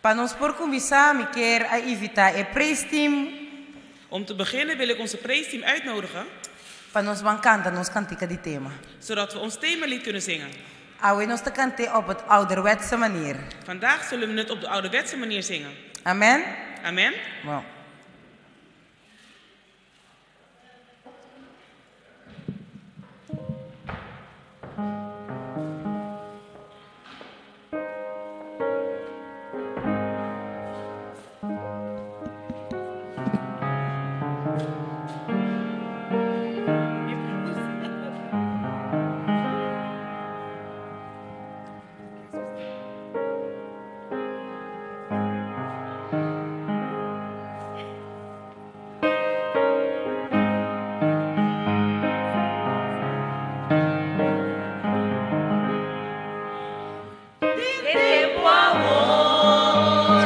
Pa nos por kuminsá, mi ke a invitá e prijsteam. Om te beginnen wil ik onze prijsteam uitnodigen. Pa nos ban kanta nos kantika di tema. Zodat we ons themalied kunnen zingen. Awe nos ta kant'é op het ouderwetse manier. Vandaag zullen we het op de ouderwetse manier zingen. Amen? Amen. Bon.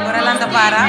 Ora lanta para.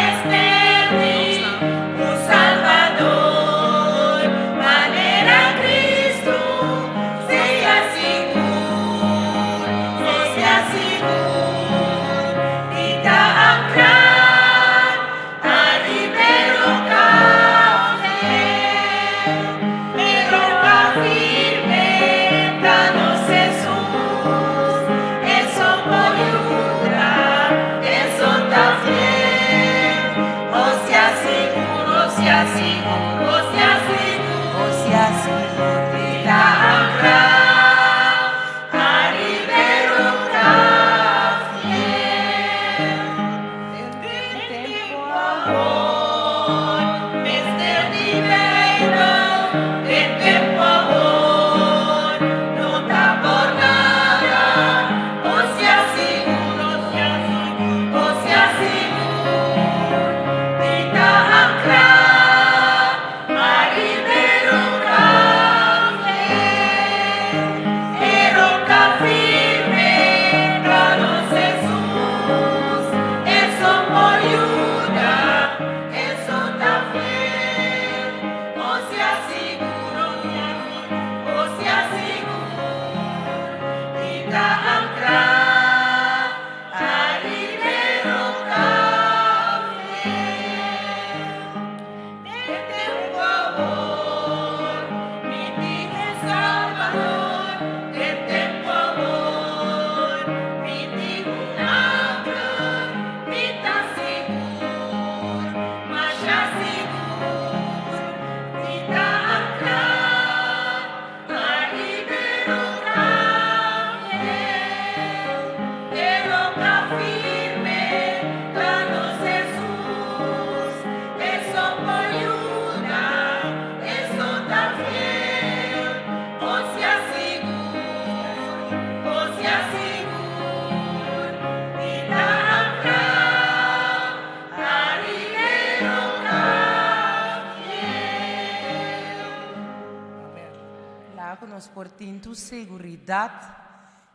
Laga nos por tin tur seguridat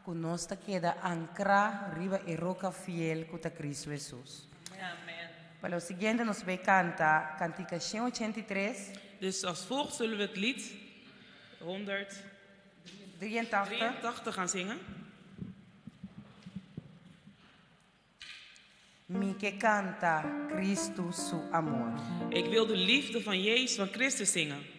ku nos ta keda ankrá riba e roka fiel ku ta Kristu Hesus. Pa lo siguiente nos bai kanta kantika 183. Dus als volgt zullen we het lied 183 83. gaan zingen. Mi ke kanta Kristu su amor. Ik wil de liefde van Jezus, van Christus zingen.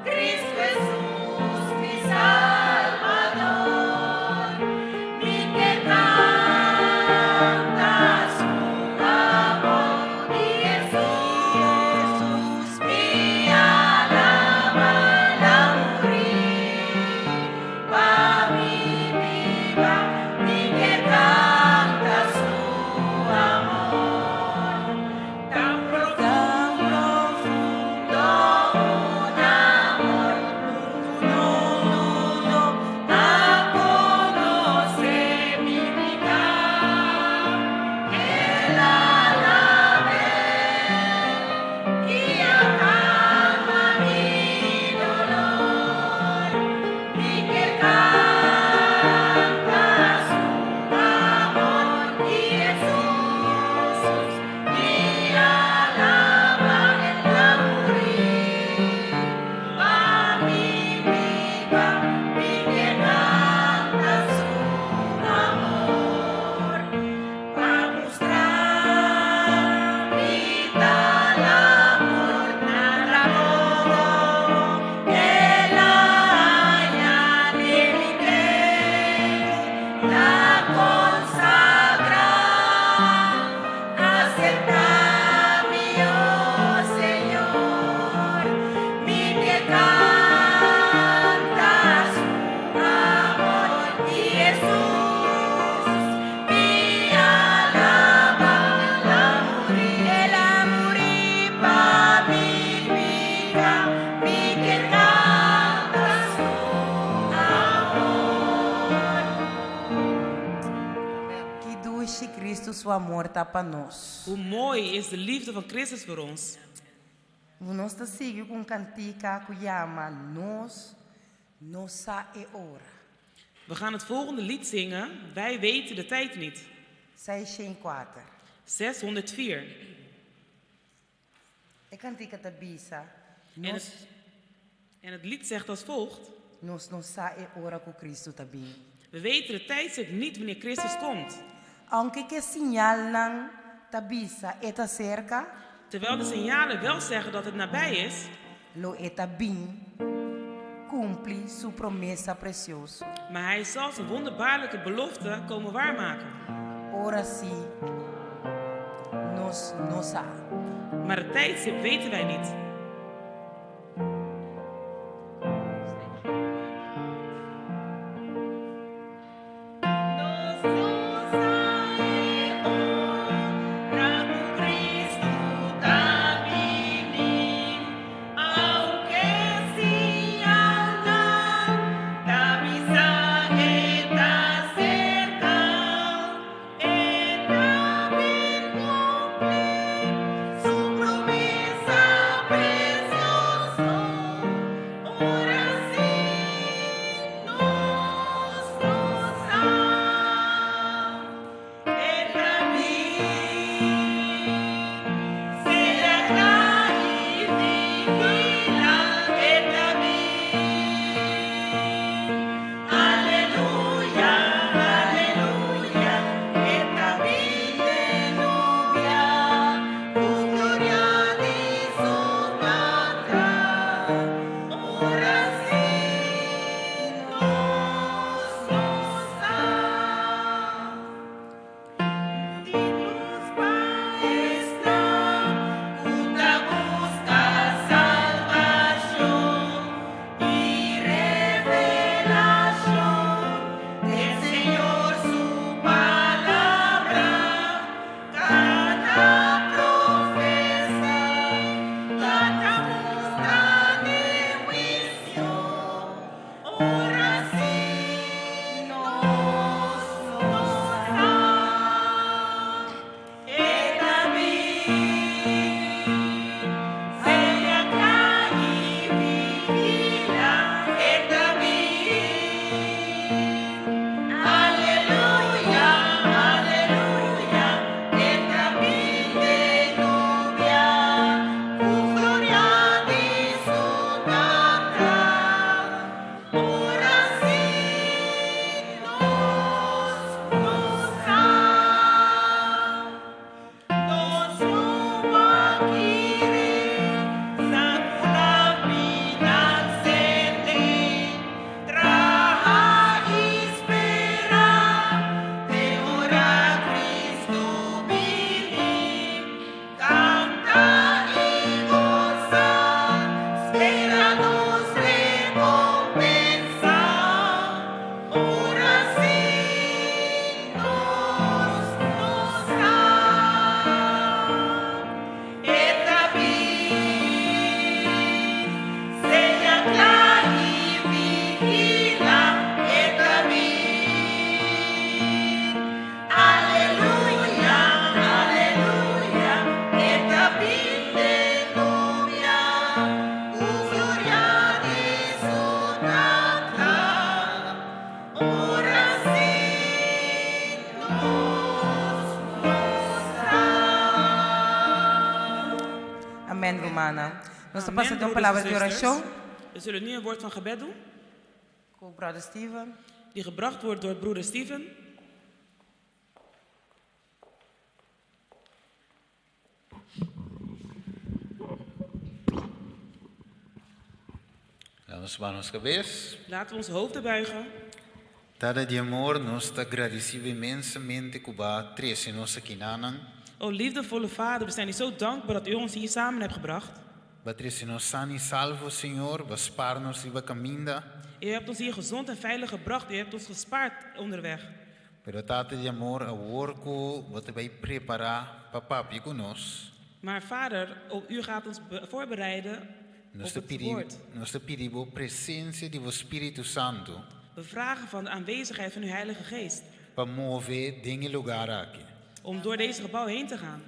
Cristo Jesús, mi Salvador. su amor ta pa nos. Hoe mooi is de liefde van Christus voor ons. Nos ta sigui ku un kantika ku yama Nos No Sa E Ora. We gaan het volgende lied zingen, Wij weten de tijd niet. 604. 604. E kantika ta bisa, En Nos, en het lied zegt als volgt. nos no sa e ora ku Kristu ta bin. We weten de tijdstip niet wanneer Christus komt. Aunke ku señalnan ta bisa e ta serka, Terwijl de signalen wel zeggen dat het nabij is, lo e ta bin kumpli su promesa presioso. maar hij zal zijn wonderbaarlijke belofte komen waarmaken. Ora sí, nos no sa. Maar het tijdstip weten wij niet. Nos no sa e ora ku Kristu ta bini, aunke siñalnan ta bisa e ta serka, e ta bin kumpli su promesa presioso. Ora sí, nos no sa. E ta bin, sea kla i vigilá, e ta bin. Aleluya, aleluya, e ta bin den nubia, ku gloria di su Tata. Ora sí, nos no sa. Di lus pa esnan ku ta buska salbashon i revelashon di Señor su palabra. Kada profesia ta mustra den huisio. Ora sí, nos no sa. E ta bin, sea kla i vigilá, e ta bin. Aleluya, aleluya, e ta bin den nubia, ku gloria di su Tata. Ora sí, nos no sa. Nos no kere sa ku lampinan sendé, traha i spera, te ora Kristu bini, kanta i gosa, spera nos rekompensa. Ora sí, nos no sa. E ta bin, sea kla i vigilá, e ta bin. Aleluya, aleluya, e ta bin den nubia, ku gloria di su Tata. Ora sí, nos no sa. Amèn, rumannan. Nos ta Amen, pasando un broeders palabra en di zusters. orashon We zullen nu een woord van gebed doen, ku Brother Steven. die gebracht wordt door broeder Steven. Laga nos baha nos kabes. Laten we onze hoofden buigen. Tata di amor, nos ta gradisido inmensamente ku Bo a trese nos akinanan. O liefdevolle Vader, we zijn u zo dankbaar dat u ons hier samen hebt gebracht. Bo a trese nos sano i salvo, Señor, Bo a spar nos riba kaminda. U hebt ons hier gezond en veilig gebracht. U hebt ons gespaard onderweg. Pero Tata di amor, awor ku Bo ta bai prepará pa papia ku nos. Maar Vader, ook u gaat ons voorbereiden Nos op ta het pidi, woord. nos ta pidi bo presensia di bo Spiritu Santu We vragen van de aanwezigheid van uw Heilige Geest. pa move den e lugá aki. Om door deze gebouw heen te gaan.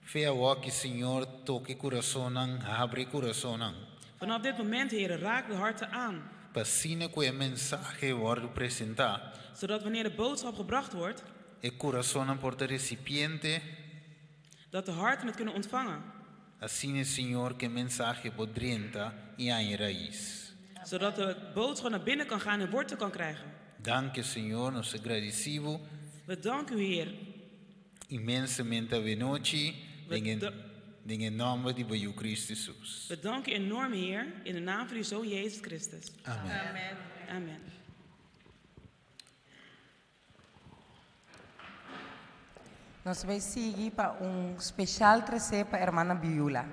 For di awor, Señor, toka kurasonnan, habri kurasonnan. Vanaf dit moment, Heer, raak de harten aan. Pa asina ku e mensahe wòrdu presentá, Zodat wanneer de boodschap gebracht wordt, e kurasonnan por ta resipiente, dat de harten het kunnen ontvangen. Asina, Señor, ku e mensahe por drenta i haña rais. Zodat de boodschap naar binnen kan gaan en wortel kan krijgen. Danki, Señor, nos ta gradisí Bo We danken u, Heer, inmensamente awe nochi, We den nòmber di Bo Kristu Hesus. We danken u enorm, Heer, in de naam van uw Zoon Jezus Christus. Amèn. Amen. Amen. Nos ta bai sigui pa un spesial tresé pa ruman Biola.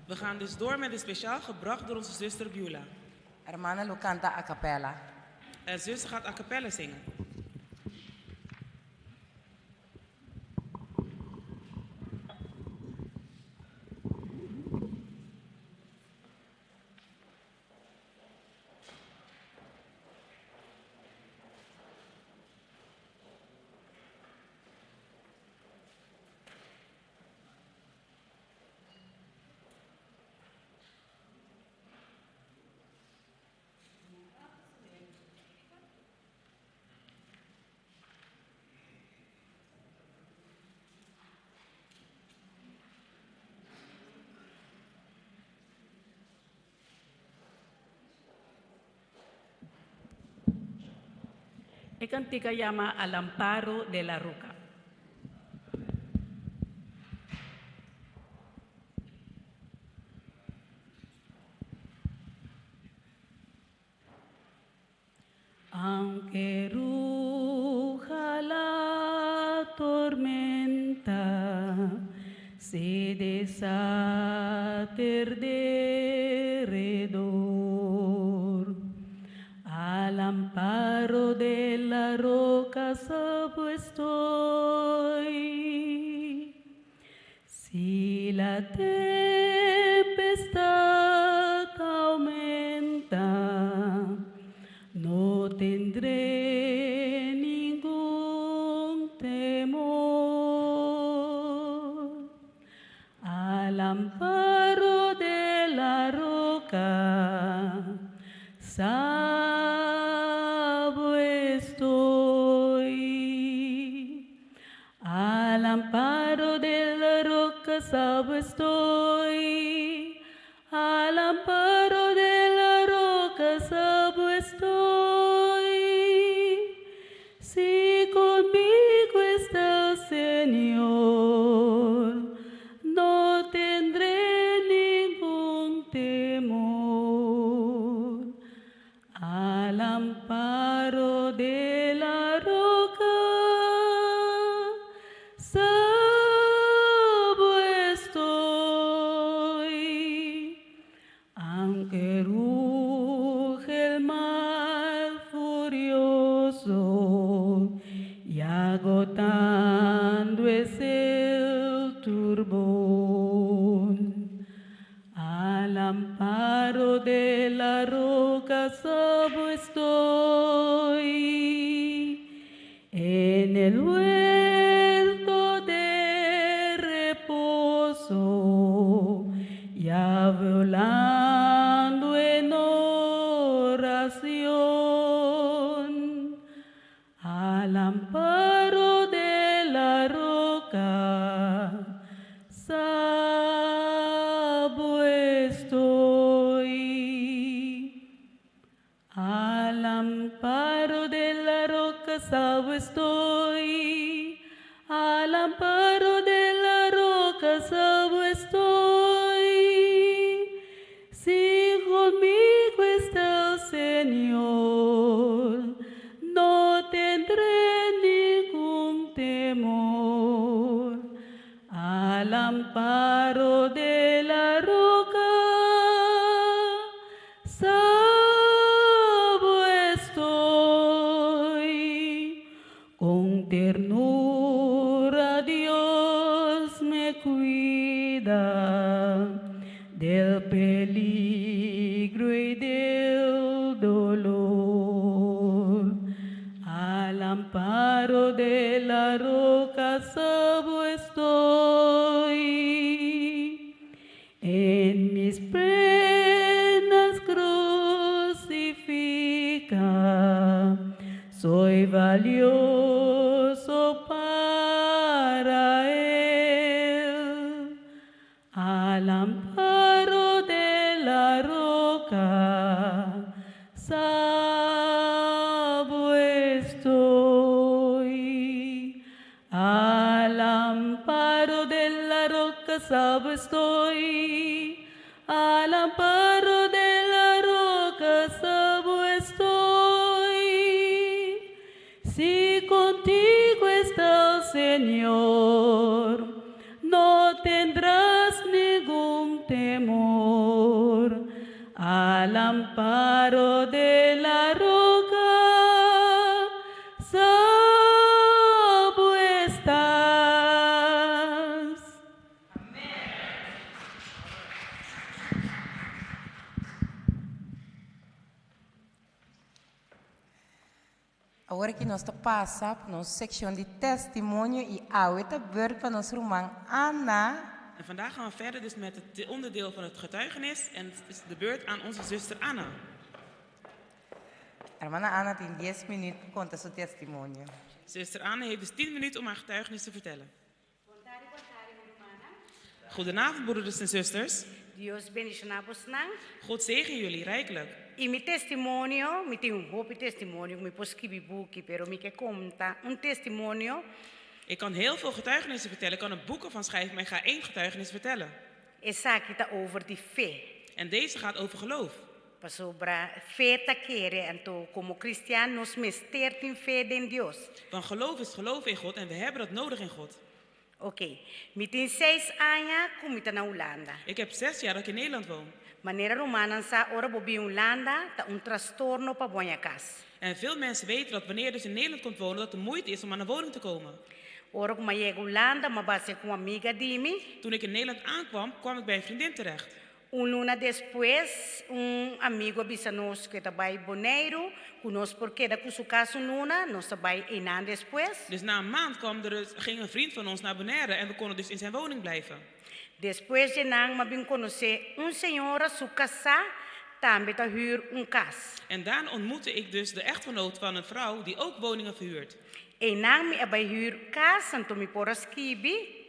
We gaan dus door met een speciaal gebracht door onze zuster Beulah. Ruman lo kanta a kapela. En zuster gaat a cappella zingen. E kantika yama Al Amparo de la Roca. Aunque ruja la tormenta, se desate derredor. Al amparo de la roca salvo estoy. Si la tempestad aumenta, no tendré ningún temor. Al amparo de la roca, salvo estoy. Al amparo de la roca, salvo estoy. Al amparo de la roca, salvo estoy. Si conmigo está el Señor, no tendré ningún temor. Al amparo de la roca, salvo estoy. Aunque ruge el mar furioso y agotando es el turbón, al amparo de la roca salvo estoy. En el huerto de reposo, ya volando en oración, al amparo de la roca, salvo estoy. Al amparo de la roca, salvo estoy. Al amparo de la roca, salvo estoy. Si conmigo está el Señor, no tendré ningún temor. Al amparo de la roca, salvo estoy. Con ternura Dios me cuida del peligro y del dolor. Al amparo de la roca salvo Valioso para él. Al amparo de la roca, salvo estoy. Al amparo de la roca, salvo estoy. Al amparo de la roca, salvo estoy. Si contigo está el Señor, no tendrás ningún temor. Al amparo de la roca, salvo estás. Awor ku nos ta pasa pa nos sekshon di testimonio i awe ta beurt pa nos ruman Anna. En vandaag gaan we verder dus met het onderdeel van het getuigenis. En het is de beurt aan onze zuster Anna. Hermana Anna tin 10 minüt pa konta su testimonio. Zuster Anna heeft dus 10 minuten om haar getuigenis te vertellen. Goedenavond, broeders en zusters. Dios bendishoná bosonan. God zegen jullie rijkelijk. I mi testimonio, mi tin un hopi testimonio, mi por skirbi buki, pero mi ke konta un testimonio. Ik kan heel veel getuigenissen vertellen, ik kan er boeken van schrijven, maar ik ga één getuigenis vertellen. Esaki ta over di fe. En deze gaat over geloof. Pasobra fe ta kere, anto komo kristian nos mester tin fe den Dios. Want geloof is geloof in God en we hebben dat nodig in God. Ok, mi tin seis aña ku mi ta na Hulanda. Ik heb 6 jaar dat ik in Nederland woon. Manera rumannan sa ora bo bin Hulanda ta un trastorno pa bo haña kas. En veel mensen weten dat wanneer je dus in Nederland komt wonen, dat het moeite is om aan een woning te komen. Ora ku m'a yega Hulanda, m'a bai ku un amiga di mi. Toen ik in Nederland aankwam, kwam ik bij een vriendin terecht. Un luna despues, un amigu a bisa nos ku e ta bai Boneiru, ku nos por keda ku su kas un luna, nos a bai einan despues. Dus na een maand kwam er dus, ging een vriend van ons naar Bonaire en we konden dus in zijn woning blijven. Despues di einan, m'a bin konosé un señora su kasá, tambe ta huur un kas. En daarna ontmoette ik dus de echtgenoot van een vrouw die ook woningen verhuurt. Einan mi a bai huur kas, anto mi por a skibi.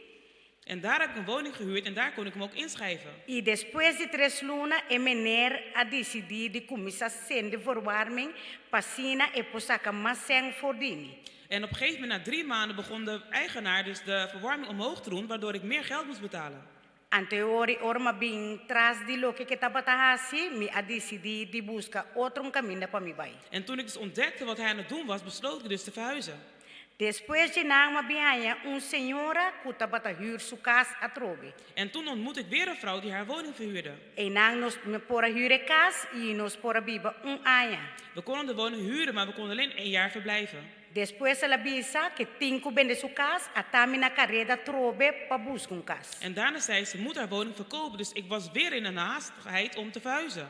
En daar heb ik een woning gehuurd en daar kon ik hem ook inschrijven. I despues di tres luna, e meneer a disidí di kuminsá sende verwarming, p'asina e por saka mas sèn for di mi. En op een gegeven moment, na 3 maanden, begon de eigenaar dus de verwarming omhoog te doen, waardoor ik meer geld moest betalen. Anto ora m'a bin tras di loke ku e tabata hasi, mi a disidí di buska otro kaminda pa mi bai. En toen ik dus ontdekte wat hij aan het doen was, besloot ik dus te verhuizen. Despues di einan m'a bin haña un señora ku tabata huur su kas atrobe. En toen ontmoette ik weer een vrouw die haar woning verhuurde. Einan nos por a huur kas i nos por a biba un aña. We konden de woning huren, maar we konden alleen één jaar verblijven. Despues el a bisa ku e tin ku bende su kas, ata mi na kareda trobe pa buska un kas. En daarna zei ze, ze moet haar woning verkopen, dus ik was weer in een haastigheid om te verhuizen.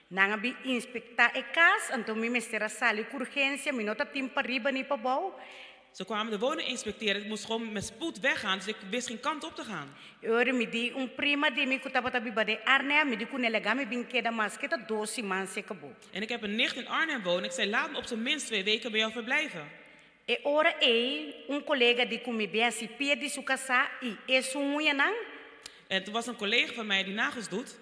Nan a bin inspektá e kas, anto mi mester a sali ku urgensia, mi no tabatin pariba ni pabou. Ze kwamen de woning inspecteren, ik moest gewoon met spoed weggaan, dus ik wist geen kant op te gaan. Ora mi di un prima di mi ku tabata biba den Arnhem, mi di kuné laga mi bin keda maske ta 2 siman serka bo. En ik heb een nicht in Arnhem wonen. Ik zei, laat me op zijn minst 2 weken bij jou verblijven. E ora ei, un kolega di ku mi bin hasi pia di su kasá i e su uñanan. En toen was een collega van mij die nagels doet.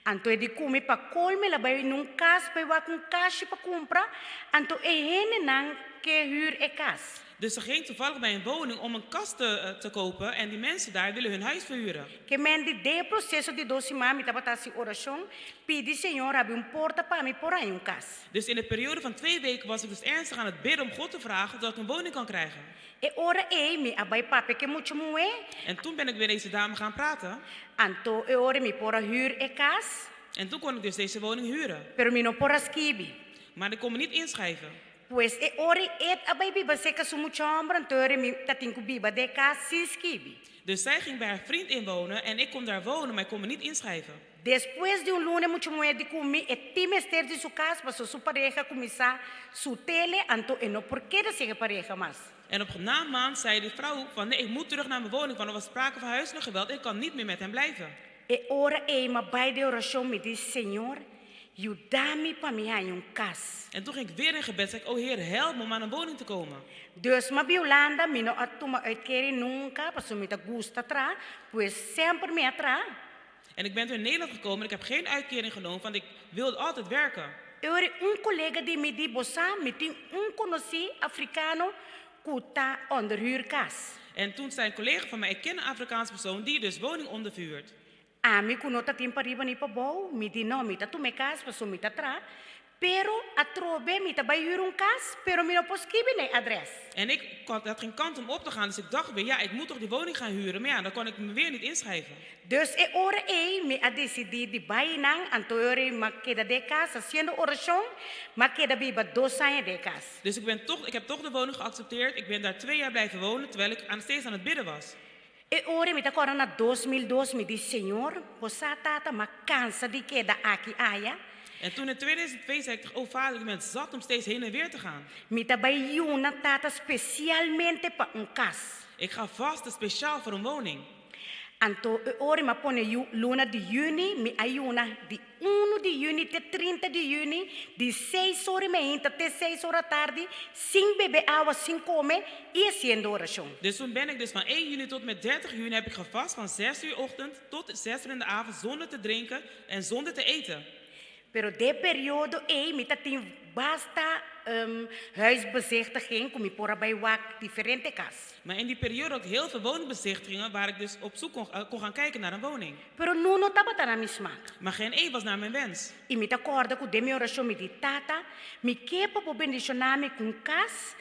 Anto e di ku mi pa kolmo el a bai na un kas pa wak un kashi pa kumpra, anto e hendenan ke huur e kas. Dus ze ging toevallig bij een woning om een kast te kopen. En die mensen daar willen hun huis verhuren. Ke men den e proseso di 2 siman, mi tabata hasi orashon, pidi Señor habri un porta pa mi por haña un kas. Dus in de periode van 2 weken was ik dus ernstig aan het bidden om God te vragen dat ik een woning kan krijgen. E ora ei mi a bai papia ku e mucha muhé. En toen ben ik weer deze dame gaan praten. Anto e ora mi por a huur e kas. En toen kon ik dus deze woning huren. Pero mi no por a skibi. Maar ik kon me niet inschrijven. Pues e ora ei a bai biba serka su mucha hòmber, anto ora mi tabatin ku biba den kas sin skibi. Dus zij ging bij haar vriend inwonen en ik kon daar wonen, maar ik kon me niet inschrijven. Despues di un luna, mucha muhé di ku mi e tin mester di su kas, pasobra su pareha a kuminsá sut'é, anto e no por keda sin e pareha mas. En op na een maand zei die vrouw van nee, ik moet terug naar mijn woning, want er was sprake van huiselijk geweld. Ik kan niet meer met hem blijven. E ora ei m'a bai den orashon, mi di, Señor, Yuda mi pa mi haña un kas. En toen ging ik weer in gebed. Zei ik, oh Heer, help me om aan een woning te komen. Dus m'a bin Hulanda, mi no a tuma uitkering nunka, pasobra mi ta gusta traha, pues semper mi a traha. En ik ben toen in Nederland gekomen en ik heb geen uitkering genomen, want ik wilde altijd werken. E ora un kolega di mi di, Bo sa, mi tin un konosí afrikano ku ta onderhuur kas. En toen zei een collega van mij, ik ken een Afrikaanse persoon die dus woning onderverhuurt. Ami ku no ta tin pariba ni pabou, mi di no, mi ta tuma e kas pasobra mi ta traha, pero atrobe mi ta bai hür un kas, pero mi no por skibi na e adrès. En ik had geen kant om op te gaan, dus ik dacht weer, ja, ik moet toch die woning gaan huren, maar ja, dan kon ik me weer niet inschrijven. Dus e ora ei mi a disidí di bai nan, anto e ora ei m'a keda den e kas hasiendo orashon, m'a keda biba dos aña den e kas. Dus ik ben toch, ik heb toch de woning geaccepteerd, ik ben daar 2 jaar blijven wonen, terwijl ik steeds aan het bidden was. E ora mi ta kòrda na 2002 mi di, Señor, bo sa Tata, m'a kansa di keda aki aya. En toen in 2002 zei ik tegen, oh vader, ik ben zat om steeds heen en weer te gaan. Mi ta bai yuna Tata spesialmente pa un kas. Ik ga vasten speciaal voor een woning. Anto e ora m'a pone yu luna di yüni, mi a yuna di unu di yüni te 30 di yüni, di seis ora meinta te seis ora tardi, sin bebe awa, sin kome i hasiendo orashon. Dus toen ben ik dus van 1 juni tot met 30 juni heb ik gevast van 6 uur ochtend tot 6 uur in de avond zonder te drinken en zonder te eten. Pero den e periodo ei mi tatin basta huisbezichtiging ku mi por a bai wak diferente kas. Maar in die periode had ik heel veel woningbezichtigingen waar ik dus op zoek kon gaan kijken naar een woning. Pero niun no tabata na mi smak. Maar geen één was naar mijn wens. I mi ta kòrda ku den mi orashon mi di, Tata, mi ke pa bo bendishoná mi ku un kas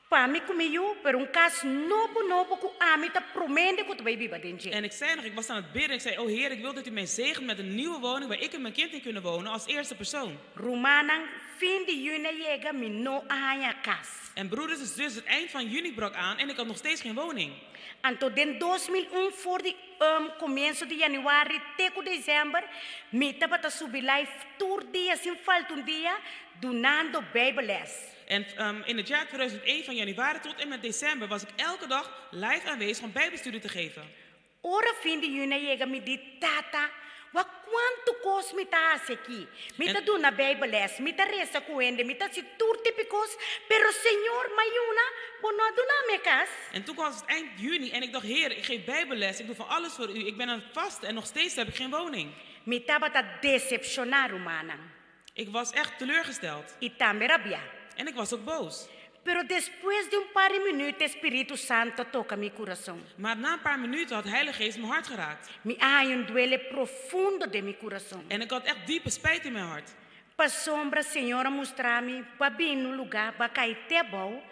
pa mi ku mi yu, pero un kas nobo nobo ku ami ta promé hende ku ta bai biba den dje. En ik zei nog, ik was aan het bidden, ik zei, oh Heer, ik wil dat u mij zegent met een nieuwe woning waar ik en mijn kind in kunnen wonen als eerste persoon. Rumannan, fin di yüni a yega, mi no a haña kas. En broeders en zussen, het eind van juni brak aan en ik had nog steeds geen woning. Anto den 2001 for di komienso di yanüari te ku desèmber mi tabata subi live tur dia sin falta un dia dunando Bijbelles. En in het jaar 2001, van januari tot en met december, was ik elke dag live aanwezig om Bijbelstudie te geven. Ora fin di yüni a yega mi di, Tata, wak kuantu kos mi ta hasi aki. Mi ta duna Bijbelles, mi ta resa ku hende, mi ta hasi tur tipo kos, pero Señor, m'a yuna, bo no a duna mi e kas. En toen kwam het eind juni en ik dacht, Heer, ik geef Bijbelles, ik doe van alles voor u, ik ben aan het vasten en nog steeds heb ik geen woning. Mi tabata desepshoná, rumannan. Ik was echt teleurgesteld. I tambe rabiá. En ik was ook boos. Pero despues di un par di minüt e Spiritu Santu a toka mi kurason. Maar na een paar minuten had de Heilige Geest mijn hart geraakt. Mi a haña un duele profundo den mi kurason. En ik had echt diepe spijt in mijn hart. Pasobra Señor a mustra mi, B'a bin un lugá, b'a kai te abou,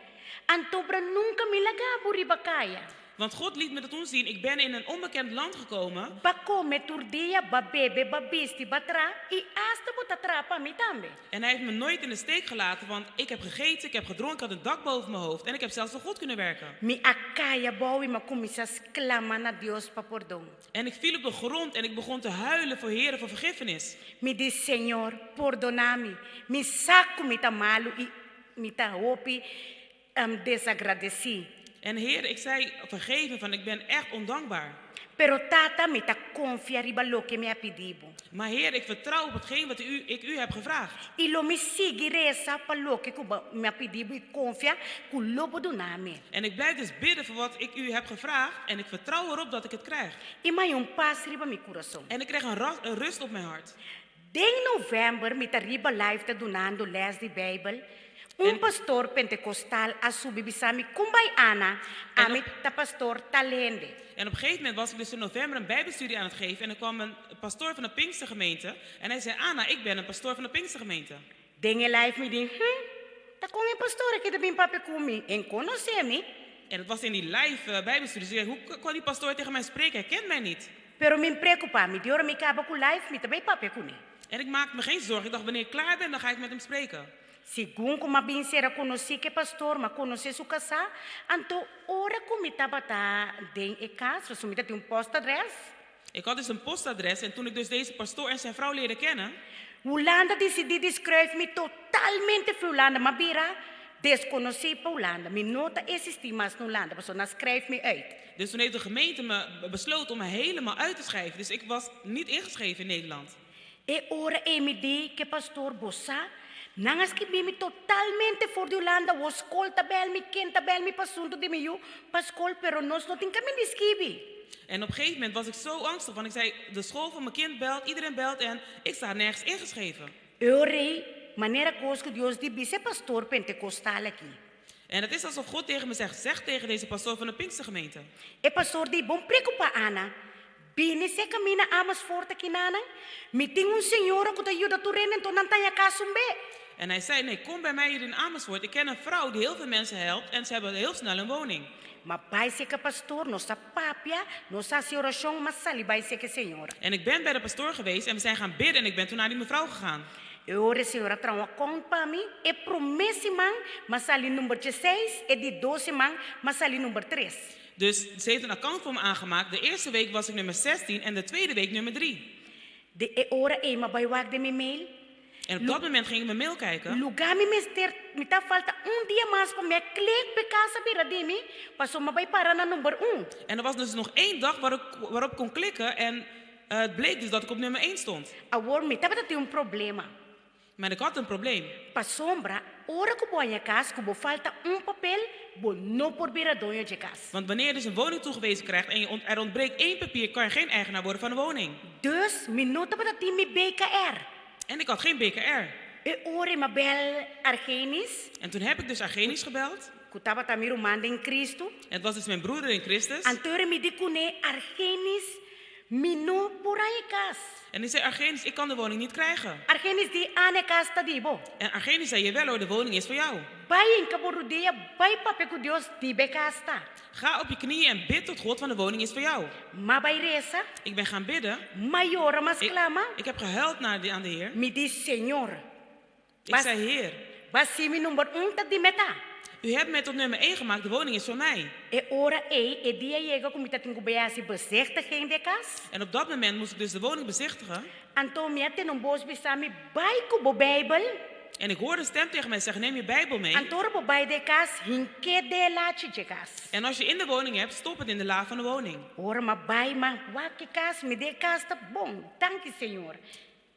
anto bra nunka mi laga bo riba kaya. Want God liet me dat toen zien, ik ben in een onbekend land gekomen. B'a kome tur dia, b'a bebe, b'a bisti, b'a traha, i asta bo ta traha pa mi tambe. En hij heeft me nooit in de steek gelaten, want ik heb gegeten, ik heb gedronken, ik had een dak boven mijn hoofd en ik heb zelfs voor God kunnen werken. Mi a kai abou i m'a kuminsá sklama na Dios pa pordon. En ik viel op de grond en ik begon te huilen voor Heere voor vergiffenis. Mi di, Señor, pordoná mi. Mi sa ku mi ta malu i mi ta hopi desagradesí. En Heer, ik zei, vergeef me van, ik ben echt ondankbaar. Pero Tata, mi ta konfia riba loke mi a pidi bo. Maar Heer, ik vertrouw op hetgeen wat ik u heb gevraagd. I lo mi sigui resa pa loke ku mi a pidi bo i konfia ku lo bo duna mi. En ik blijf dus bidden voor wat ik u heb gevraagd en ik vertrouw erop dat ik het krijg. I m'a haña un pas riba mi kurason. En ik kreeg een rust op mijn hart. Den novèmber mi ta riba live ta dunando lès di Beibel. Un pastor pentekostal a subi bisa mi, Kon bai Ana? Ami ta pastor tal hende. En op een gegeven moment was ik dus in november een bijbelstudie aan het geven en er kwam een pastoor van de Pinkstergemeente en hij zei, Ana, ik ben een pastoor van de Pinkstergemeente. Den e live mi di, Hm, ta kon e pastor aki ta bin papia ku mi? E n' konosé mi. En het was in die live bijbelstudie. Dus ik zei, hoe kan die pastoor tegen mij spreken? Hij kent mij niet. Pero mi n' preokupá, mi di ora mi kaba ku live mi ta bai papia kuné. En ik maakte me geen zorgen. Ik dacht, wanneer ik klaar ben, dan ga ik met hem spreken. Segun ku m'a bin sera konosí ku e pastor, m'a konosé su kasá, anto ora ku mi tabata den e kas, pasobra mi ta tin un postadrès. Ik had dus een postadres en toen ik dus deze pastoor en zijn vrouw leerde kennen. Hulanda a disidí di skruif mi totalmente for Hulanda, m'a bira deskonosí pa Hulanda. Mi no ta eksistí mas na Hulanda, pasobra nan skrijf mi uit. Dus toen heeft de gemeente me besloten om me helemaal uit te schrijven. Dus ik was niet ingeschreven in Nederland. E ora ei mi di ku e pastor, Bo sa, nan a skibí mi totalmente for di Hulanda, wo skol ta bèl mi, ken ta bèl mi pa asuntu di mi yu pa skol, pero nos no tin kaminda di skibi. En op een gegeven moment was ik zo angstig, want ik zei, de school van mijn kind belt, iedereen belt en ik sta nergens ingeschreven. E ora ei, manera kos ku Dios di bisa e pastor pentekostal aki. En het is alsof God tegen me zegt, zeg tegen deze pastoor van de Pinkstergemeente. E pastor di, Bon preokupá, Ana. Bini serka mi na Amersfoort akinanan. Mi tin un señora ku ta yuda tur hende, anto nan ta haña kas un be. En hij zei, nee, kom bij mij hier in Amersfoort. Ik ken een vrouw die heel veel mensen helpt en ze hebben heel snel een woning. M'a bai serka pastor, nos a papia, nos a hasi orashon, m'a sali bai serka e señora. En ik ben bij de pastoor geweest en we zijn gaan bidden en ik ben toen naar die mevrouw gegaan. E ora e señora a traha un akount pa mi. E promé siman m'a sali number dieseis, e di dos siman m'a sali number tres. Dus ze heeft een account voor me aangemaakt. De eerste week was ik nummer 16 en de tweede week nummer 3. Den e ora ei m'a bai wak den mi mail. En op dat moment ging ik mijn mail kijken. Lugá mi mester, mi ta falta un dia mas pa mi a klik p'e kas a bira di mi, pasobra m'a bai para na number un. En er was dus nog één dag waarop, waarop ik kon klikken en eh, het bleek dus dat ik op nummer 1 stond. Awor mi tabata tin un problema. Maar ik had een probleem. Pasobra ora ku bo haña kas ku bo falta un papel, bo no por bira doño dje kas. Want wanneer je dus een woning toegewezen krijgt en je ont- er ontbreekt één papier, kan je geen eigenaar worden van de woning. Dus mi no tabata tin mi BKR. En ik had geen BKR. E ora ei m'a bèl Argenis, En toen heb ik dus Argenis gebeld. ku tabata mi ruman den Kristu. En het was dus mijn broeder in Christus. Anto ora mi di kuné, Argenis, Mi no por haña e kas. En ik zei, Argenis, ik kan de woning niet krijgen. Argenis di, Ana e kas ta di bo. En Argenis zei, jawel hoor, de woning is voor jou. Bai hinka bo rudia, bai papia ku Dios, di bo e kas ta. Ga op je knieën en bid tot God, want de woning is voor jou. M'a bai resa. Ik ben gaan bidden. M'a yora, m'a Ik, sklama. ik heb gehuild naar de, aan de Heer. Mi di, Señor, Ik Bas- zei, Heer, b'a hasi mi number un ta di mi ta. u hebt mij tot nummer 1 gemaakt, de woning is voor mij. E ora ei, e dia yega ku mi ta tin ku bai hasi bezichtiging di e kas. En op dat moment moest ik dus de woning bezichtigen. Anto mi a tende un bos bisa mi, Bai ku bo Beibel. En ik hoorde een stem tegen mij zeggen, neem je Bijbel mee. Anto ora bo bai den e kas, hink'é den e lachi dje kas. En als je in de woning hebt, stop het in de la van de woning. Ora m'a bai, m'a wak e kas, mi di e kas ta bon, danki Señor.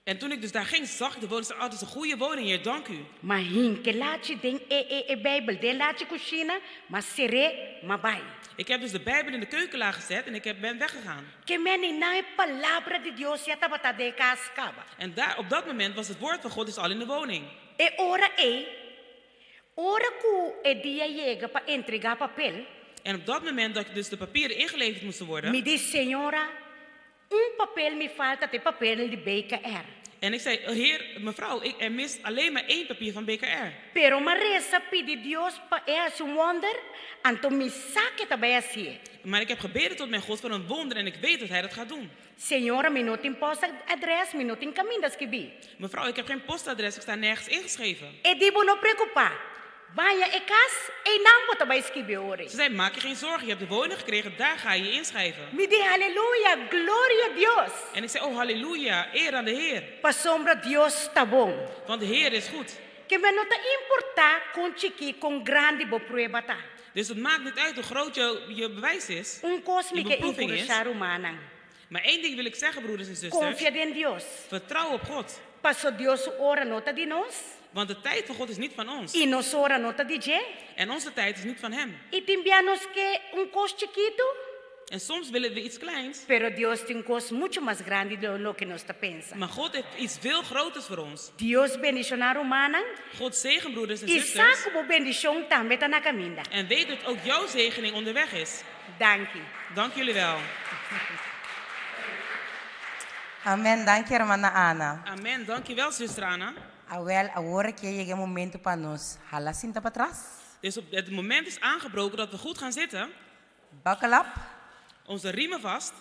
En toen ik dus daar ging, zag ik de woning. Ik zei, oh, het is een goede woning, Heer, dank u. M'a hinka e lachi den e e e Bijbel den lachi kushina, m'a ser'é, m'a bai. Ik heb dus de Bijbel in de keukenla gezet en ik heb, ben weggegaan. Ke men einan e Palabra di Dios ya tabata den e kas kaba. En daar, op dat moment was het woord van God dus al in de woning. E ora ei, ora ku e dia yega pa entregá papel, En op dat moment dat dus de papieren ingeleverd moesten worden. Mi di, Señora, un papel mi falta, ta e papel di BKR. En ik zei, Heer, mevrouw, ik, er mist alleen maar één papier van BKR. Pero m'a resa pidi Dios pa e hasi un wonder, anto mi sa ku e ta bai hasié. Maar ik heb gebeden tot mijn God voor een wonder en ik weet dat hij dat gaat doen. Señora, mi no tin postadres, mi no tin kaminda skibí. Mevrouw, ik heb geen postadres, ik sta nergens ingeschreven. E di, Bo no preokupá. Baña e kas, einan bo ta bai skibi ora. Ze zei, maak je geen zorgen, je hebt de woning gekregen, daar ga je je inschrijven. Mi di, Haleluya, gloria Dios! En ik zei, oh halleluja, eer aan de Heer. Pasobra Dios ta bon. Want de Heer is goed. Ke men no ta importá kon chikí, kon grandi bo prueba ta. Dus het maakt niet uit hoe groot je, je bewijs is, Un kos mi je ke beproeving is. enkurashá rumannan. Maar één ding wil ik zeggen, broeders en zusters. Konfia den Dios. Vertrouw op God. Paso Dios su ora no ta di nos. Want de tijd van God is niet van ons. I nos ora no ta di dje. En onze tijd is niet van Hem. I tin bia nos ke un kos chikitu. En soms willen we iets kleins. Pero Dios tin kos muchu mas grandi di loke nos ta pensa. Maar God heeft iets veel groters voor ons. Dios bendishoná rumannan. God zegen broeders en I sa zusters. ku bo bendishon tambe ta na kaminda. En weet dat ook jouw zegening onderweg is. Danki. Dank jullie wel. Amen. Danki, hermana Ana. Amen. Dank je wel, zuster Ana. Awel, awor aki a yega e momento pa nos hala sinta patras. Dus op het moment is aangebroken dat we goed gaan zitten. Buckle up. Onze riemen vast.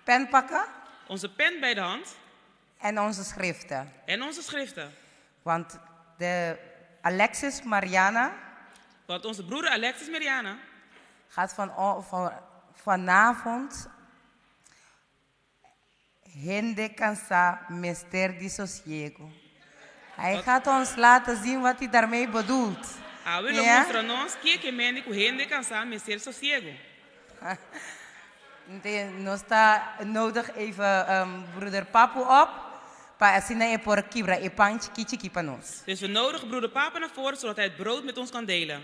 Pen pakken. Onze pen bij de hand. En onze schriften. En onze schriften. Want de Alexis Mariana. Want onze broeder Alexis Mariana. Gaat van, van, vanavond Hende cansá mester di sosiego. Hij gaat ons laten zien wat hij daarmee bedoelt. Awe lo Ja? mustra nos kiko e ke men ku hende kansá mester sosiego. Nos ta nodig even broeder Papu op. pa asina e por kibra e pan chikí chikí pa nos. Dus we nodigen broeder Papa naar voren zodat hij het brood met ons kan delen.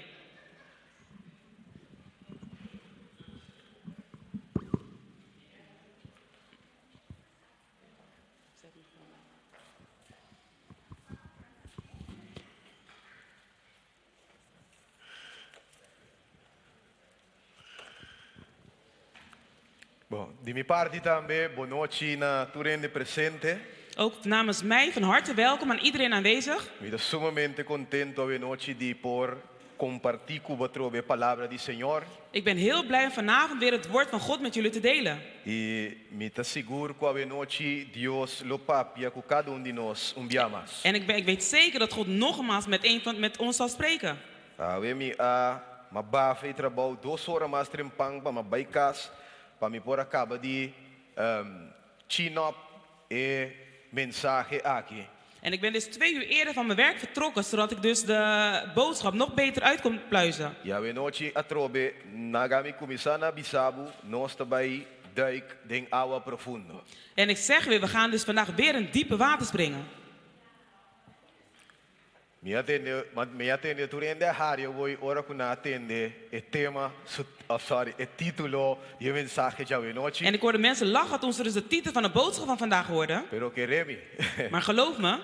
Bon, di mi parti tambe, bon nochi na tur hende presente. Ook namens mij van harte welkom aan iedereen aanwezig. Mi ta sumamente kontentu awe nochi di por kompartí ku bo atrobe e palabra di Señor. Ik ben heel blij om vanavond weer het woord van God met jullie te delen. I mi ta sigur ku awe nochi Dios lo papia ku kada un di nos un bia mas. En ik ben, ik weet zeker dat God nogmaals met een van, met ons zal spreken. Awe mi a m'a bafa e trabou dos ora mas trempan pa m'a bai kas pa mi por a kaba di chin op e mensahe aki. En ik ben dus twee uur eerder van mijn werk vertrokken, zodat ik dus de boodschap nog beter uit kon pluizen. I awe nochi atrobe naga mi kuminsá na bisa bo, nos ta bai duik den awa profundo. En ik zeg weer, we gaan dus vandaag weer in diepe water springen. Mi a tende, ma mi a tende tur hende a hari awor ora ku nan a tende e tema, su, of sorry, e título di e mensahe djawe nochi. En ik hoorde mensen lachen toen ze dus de titel van de boodschap van vandaag hoorden. Pero kere mi, Maar geloof me,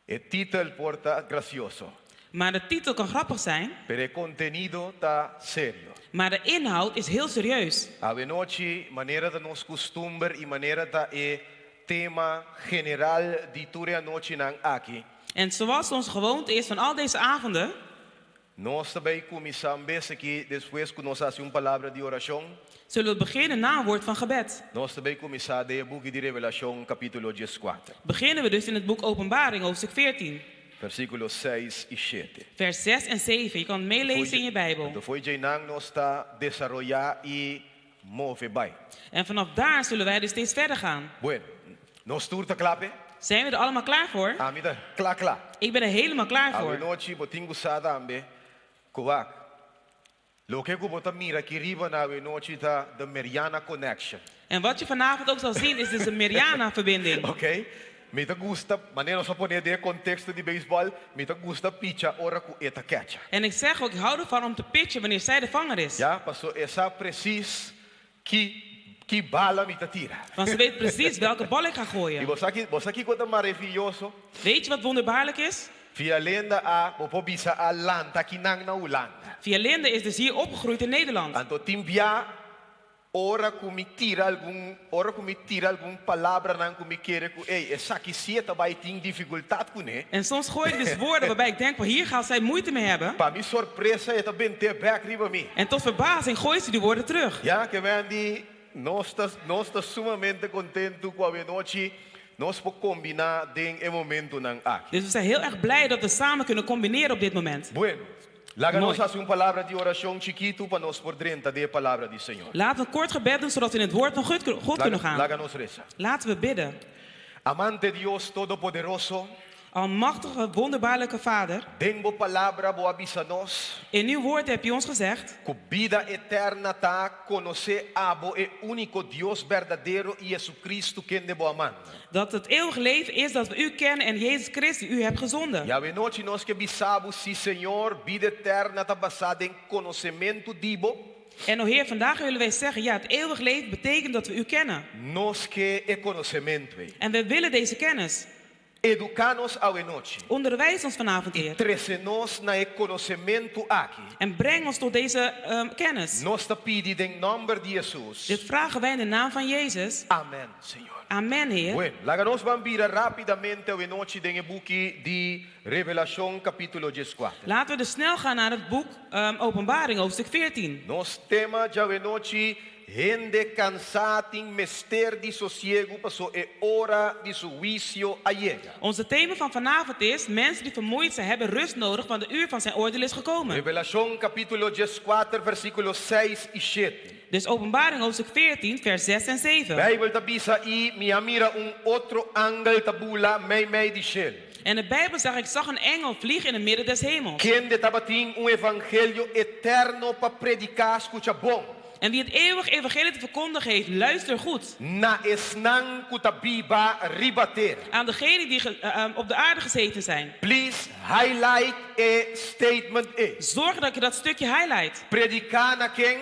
e titel por ta grasioso, maar de titel kan grappig zijn, pero e kontenido ta serio. maar de inhoud is heel serieus. Awe nochi, manera ta nos kustumber i manera ta e tema general di tur e anochinan aki, En zoals onze gewoonte is van al deze avonden, nos ta bay kuminsá un bes aki despues ku nos hasi un palabra di orashon. zullen we beginnen na een woord van gebed. Nos ta bay kuminsá den e buki di Revelashon kapítulo dieskuater. Beginnen we dus in het boek Openbaring, hoofdstuk 14, Versíkulo seis i shete. vers 6 en 7. Je kan het meelezen in je Bijbel. Anto fo'i djeinan nos ta desaroyá i move bai. En vanaf daar zullen wij dus steeds verder gaan. Bueno, nos tur ta kla p'e? Zijn we er allemaal klaar voor? Ami ta kla kla. Ik ben er helemaal klaar voor. Awe nochi bo tin ku sa tambe ku wak. Loke ku bo ta mira aki riba na awe nochi ta The Meriana Connection. En wat je vanavond ook zal zien is dus de Meriana-verbinding. Oké, mi ta gusta, manera nos a pone den e konteksto di beisbòl, mi ta gusta picha ora ku e ta kècha. En ik zeg ook, ik hou ervan om te pitchen wanneer zij de vanger is. Ya, paso e sa presis ki ki bala mi ta tira. Want ze weet precies welke bal ik ga I gooien. bo sa ki bo sa kiko ta maravioso? Weet je wat wonderbaarlijk is? Via Lenda a, bo por bisa a lanta akinan na Hulanda. Via Linde is dus hier opgegroeid in Nederland. Anto tin bia ora ku mi tira algun, ora ku mi tira algun palabranan ku mi kere ku, ey, esaki si e ta bai tin difikultat kuné. En soms gooi ik dus woorden waarbij ik denk van hier gaat zij moeite mee hebben. Pa mi sorpresa e ta bent'é bèk riba mi. En tot verbazing gooit ze die woorden terug. Ya, ke Wendy, nos ta, nos ta sumamente kontentu ku awenochi nos por kombiná den e momentunan aki. Dus we zijn heel erg blij dat we samen kunnen combineren op dit moment. Bueno, laga nos Mooi. hasi un palabra di orashon chikitu pa nos por drenta den e palabra di Señor. Laten we een kort gebed doen zodat we in het woord van God, God kunnen Laga, gaan. laga nos resa. Laten we bidden. Amante Dios Todopoderoso, Almachtige, wonderbaarlijke Vader, den bo palabra bo a bisa nos in uw woord heb u ons gezegd ku bida eterna ta konosé abo e úniko Dios berdadero i Jesucristo kende bo a manda. dat het eeuwig leven is dat we u kennen en Jezus Christus die u hebt gezonden. I awe nochi nos ke bisa bo, sí Señor, bida eterna ta basá den konosementu di bo. En o Heer, vandaag willen wij zeggen, ja, het eeuwig leven betekent dat we u kennen. Nos ke e konosementu ei. En we willen deze kennis. Eduká nos awe nochi. Onderwijs ons vanavond, I Heer. trese nos na e konosementu aki. En breng ons tot deze kennis. Nos ta pidi den nòmber di Hesus. Dit vragen wij in de naam van Jezus. Amèn, Señor. Amen, Heer. Bueno, laga nos ban bira rápidamente awe nochi den e buki di Revelashon kapítulo dieskuater. Laten we dus snel gaan naar het boek Openbaring, hoofdstuk 14. Nos tema djawe nochi, Hende kansá tin mester di sosiegu paso e ora di su huisio a yega. Onze thema van vanavond is, mensen die vermoeid zijn hebben rust nodig, want de uur van zijn oordeel is gekomen. Revelashon kapítulo dieskuater versíkulo seis i shete. Dus Openbaring hoofdstuk 14, vers 6 en 7. Bijbel ta bisa, I mi a mira un otro angel ta bula meimei di shelu. En de Bijbel zegt, ik zag een engel vliegen in het midden des hemels. Kende tabatin un evangelio eterno pa prediká, skucha bon. En wie het eeuwig evangelie te verkondigen heeft, luister goed. Na esnan ku ta biba riba tera. Aan degenen die op de aarde gezeten zijn. Please highlight e statement ei. Zorg dat je dat stukje highlight. Prediká na ken?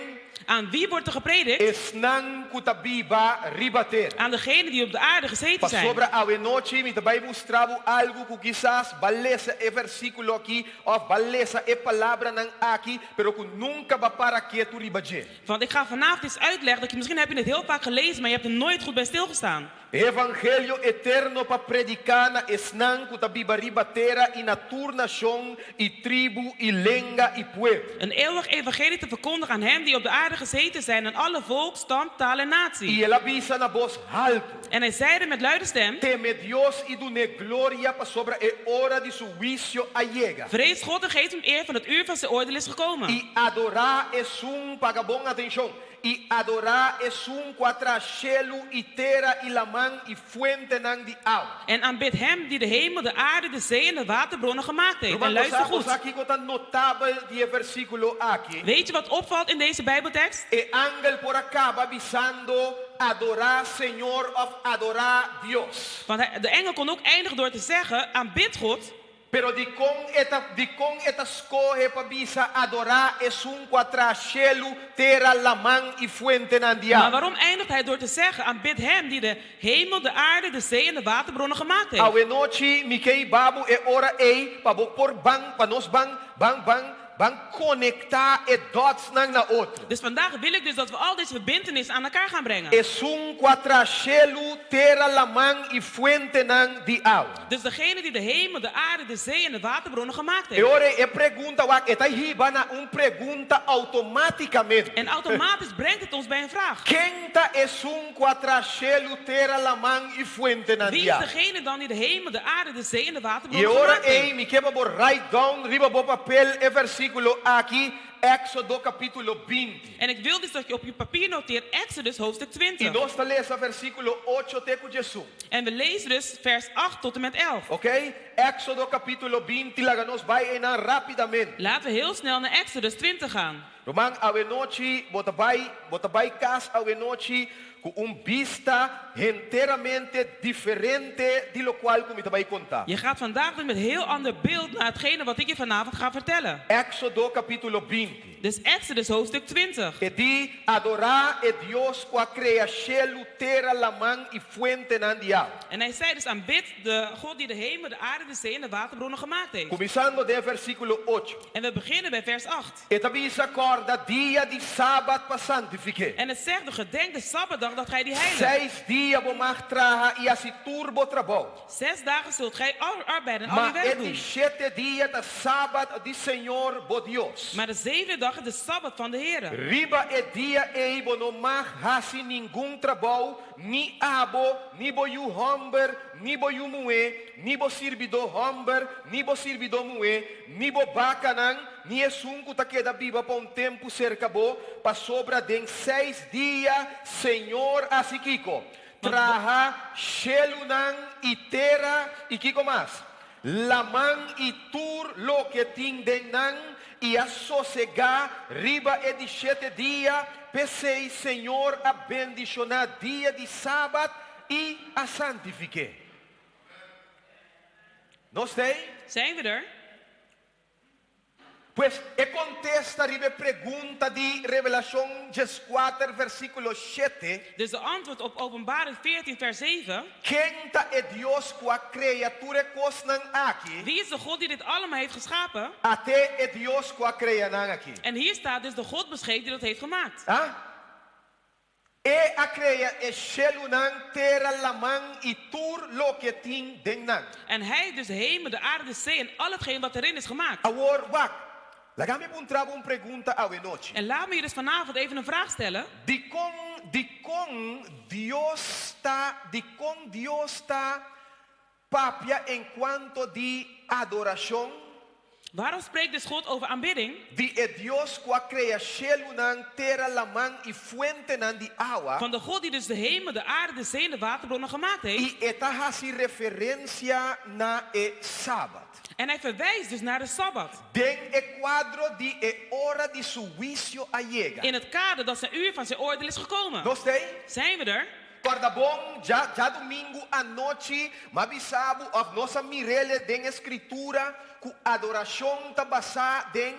Aan wie wordt er gepredikt? Esnan ku ta biba riba tera. Aan degenen die op de aarde gezeten zijn. Pasobra awe nochi mi ta bai mustra bo algu ku kisas b'a lesa e versíkulo aki òf b'a lesa e palabranan aki, pero ku nunka b'a para ketu riba dje. Want ik ga vanavond iets uitleggen dat je misschien heb je het heel vaak gelezen, maar je hebt er nooit goed bij stilgestaan. E evangelio eterno pa prediká na esnan ku ta biba riba tera i na tur nashon i tribu i lenga i pueblo. Een eeuwig evangelie te verkondigen aan hen die op de aarde gezeten zijn, aan alle volk, stam, taal en natie. I el a bisa na bos haltu. En hij zeide met luide stem. Teme Dios i dun'é gloria pasobra e ora di su huisio a yega. Vrees God en geef hem eer, want het uur van zijn oordeel is gekomen. I adorá esun, paga bon atenshon, I adorá esun ku a traha shelu i tera i laman i fuentenan di awa. En aanbid Hem die de hemel, de aarde, de zee en de waterbronnen gemaakt heeft. En Ruman, bo luister sa, bo goed. sa kiko ta notabel di e versíkulo aki? Weet je wat opvalt in deze Bijbeltekst? E angel por a kaba bisando, Adorá Señor òf Adorá Dios. Want hij, de engel kon ook eindigen door te zeggen, aanbid God. Pero dikon e ta dikon e ta skohe pa bisa adorá esun ku a traha shelu, tera, laman i fuentenan di Maar awa? waarom eindigt hij door te zeggen, aanbid Hem die de hemel, de aarde, de zee en de waterbronnen gemaakt heeft? Awenochi mi ke hiba bo e ora ei pa bo por ban, pa nos ban, ban, ban, ban konektá e dotsnan na otro. Dus vandaag wil ik dus dat we al deze verbintenissen aan elkaar gaan brengen. Esun ku a traha shelu, tera, laman i fuentenan di awa. Dus degene die de hemel, de aarde, de zee en de waterbronnen gemaakt E heeft. ora ei e pregunta wak, e ta hiba na un pregunta outomátikamente. En automatisch brengt het ons bij een vraag. Ken ta esun ku a traha shelu, tera, laman i fuentenan Wie di is awa? degene dan die de hemel, de aarde, de zee en de I e waterbronnen ora gemaakt heeft? ei mi ke pa bo write down riba bo papel e versíkulo aki, Éxodo capítulo 20. En ik wil dus dat je op je papier noteert Exodus hoofdstuk I 20. nos ta lesa versíkulo ocho te ku diesun. En we lezen dus vers 8 tot en met 11. Ok? Éxodo capítulo 20, laga nos bai einan rápidamente. Laten we heel snel naar Exodus 20 gaan. Ruman, awenochi bo ta bai, bo ta bai kas awenochi ku un bista henteramente diferente di lokual ku mi ta bai konta. Je gaat vandaag dus met heel ander beeld naar hetgene wat ik je vanavond ga vertellen. Éxodo capítulo 20. Dus Exodus hoofdstuk 20. E di, Adorá e Dios ku a krea shelu, tera, laman i fuentenan di awa. En hij zei dus aanbid de God die de hemel, de aarde, de zee en de waterbronnen gemaakt heeft. Kuminsando den versíkulo ocho. En we beginnen bij vers 8. E ta bisa, Kòrda dia di sabat pa santifik'é. En het zegt, de gedenk de sabbatdag dat gij die heiligt. Seis dia bo mag traha i hasi tur bo trabou. Zes dagen zult gij arbeiden en al Ma uw werk e di doen. shete dia ta sabat di Señor bo Dios. Maar de zevende dag is de sabbat van de Heere. Riba e dia ei bo no mag hasi ningun trabou, ni abo, ni bo yu hòmber, ni bo yu muhé, ni bo sirbidó hòmber, ni bo sirbidó muhé, ni bo bakanan, ni esun ku ta keda biba pa un tempu serka bo, pasobra den seis dia Señor hasi kiko? Traha shelunan i tera i kiko mas? Laman i tur loke tin den nan, i a sosegá riba e di shete dia, p'esei Señor a bendishoná dia di sabat i a santifik'é. Nos ta ei? Zijn we er? Pues, e kontesta riba e pregunta di Revelashon dieskuater versíkulo shete. Dus de antwoord op Openbaring 14 vers 7. Ken ta e Dios ku a krea tur e kosnan aki? Wie is de God die dit allemaal heeft geschapen? At'é e Dios ku a krea nan aki. En hier staat dus de God beschreven die dat heeft gemaakt. Ah? E a krea e shelunan, tera, laman i tur loke tin den nan. En hij dus de hemel, de aarde, de zee en al hetgeen wat erin is gemaakt. Awor wak, laga mi puntra bo un pregunta awenochi. En laat me je dus vanavond even een vraag stellen. Dikon, dikon Dios ta, dikon Dios ta papia en kuanto di adorashon? Waarom spreekt dus God over aanbidding? Di e Dios ku a krea shelunan, tera, laman i fuentenan di awa. Van de God die dus de hemel, de aarde, de zee en de waterbronnen gemaakt heeft. I e ta hasi referensia na e Sabat. En hij verwijst dus naar de Sabbat. Den e kuadro di e ora di su huisio a yega. In het kader dat zijn uur van zijn oordeel is gekomen. Nos t'ei? Zijn we er? Kòrda bon, dja djadumingu anochi m'a bisa bo òf nos a mir'el den e Skritura ku adorashon ta basá den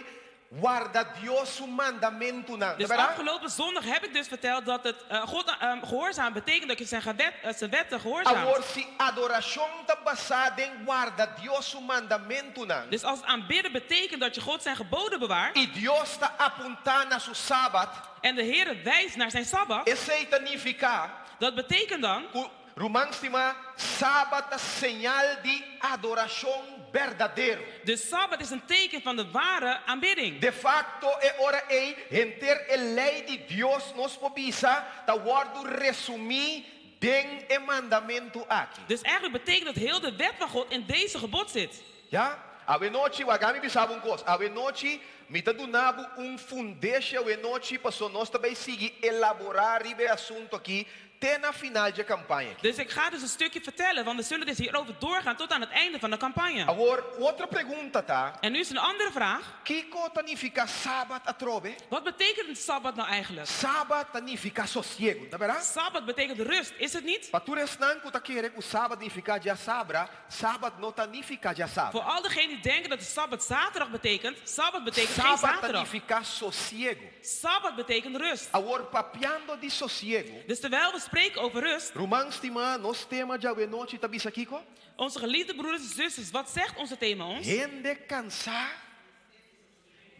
warda Dios su mandamentunan. Ta Dus bèrdat? afgelopen zondag heb ik dus verteld dat het God gehoorzaam betekent dat je zijn gewet, zijn wetten gehoorzaamt. Awor si adorashon ta basá den warda Dios su mandamentunan. Dus als het aanbidden betekent dat je God zijn geboden bewaart. I Dios ta apuntá na su Sabat. En de Heere wijst naar zijn Sabbat. Esei ta nifiká. Dat betekent dan. Ku, ruman stimá, Sabat ta señal di adorashon berdadero. De Sabbat is een teken van de ware aanbidding. De fakto, e ora ei, henter e lei di Dios, nos por bisa, ta wòrdu resumí den e mandamentu aki. Dus eigenlijk betekent dat heel de wet van God in deze gebod zit. Ya, awenochi, wak ami bisa bo un kos, awenochi mi ta duna bo un fundeshi awenochi paso nos ta bay sigui elabora riba e asunto aki te na final dje campaña aki. Dus ik ga dus een stukje vertellen, want we zullen dus hierover doorgaan tot aan het einde van de campagne. Awor, un otro pregunta ta. En nu is een andere vraag. Kiko ta nifica Sabat atrobe? Wat betekent een Sabbat nou eigenlijk? Sabat ta nifica sosiego, ta berdad? Sabbat betekent rust, is het niet? Pa tur esnan cu ta kere cu Sabat nifica djasabra, Sabat no ta nifica djasabra. Voor al degenen die denken dat de Sabbat zaterdag betekent, Sabbat betekent geen Sabat ta zaterdag. nifica sosiego. Sabbat betekent rust. Awor, papiando di sosiego. Dus terwijl we spreken over rust. Ruman stimá, nos tema djawe nochi ta bisa kiko? Onze geliefde broeders en zusters, wat zegt onze thema ons? Hende kansá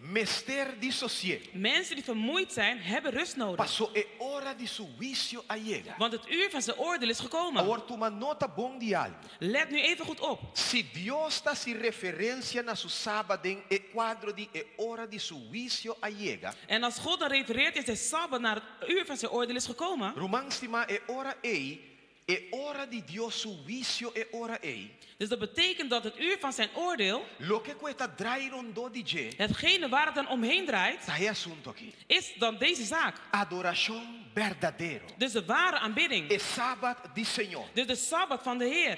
mester di sosiego. Mensen die vermoeid zijn, hebben rust nodig. Paso e ora di su huisio a yega. Want het uur van zijn oordeel is gekomen. Awor tuma nota bon di algu. Let nu even goed op. Si Dios ta hasi referensia na su Sabat den e kuadro di e ora di su huisio a yega. En als God dan refereert in zijn Sabbat naar het uur van zijn oordeel is gekomen. Ruman stimá, e ora ei, e ora di Dios su huisio e ora ei. Dus dat betekent dat het uur van zijn oordeel. Loke ku e ta drai rondó di dje. Hetgene waar het dan omheen draait. Ta e asunto aki. Is dan deze zaak. Adorashon berdadero. Dus de ware aanbidding. E Sabat di Señor. Dus de Sabbat van de Heer.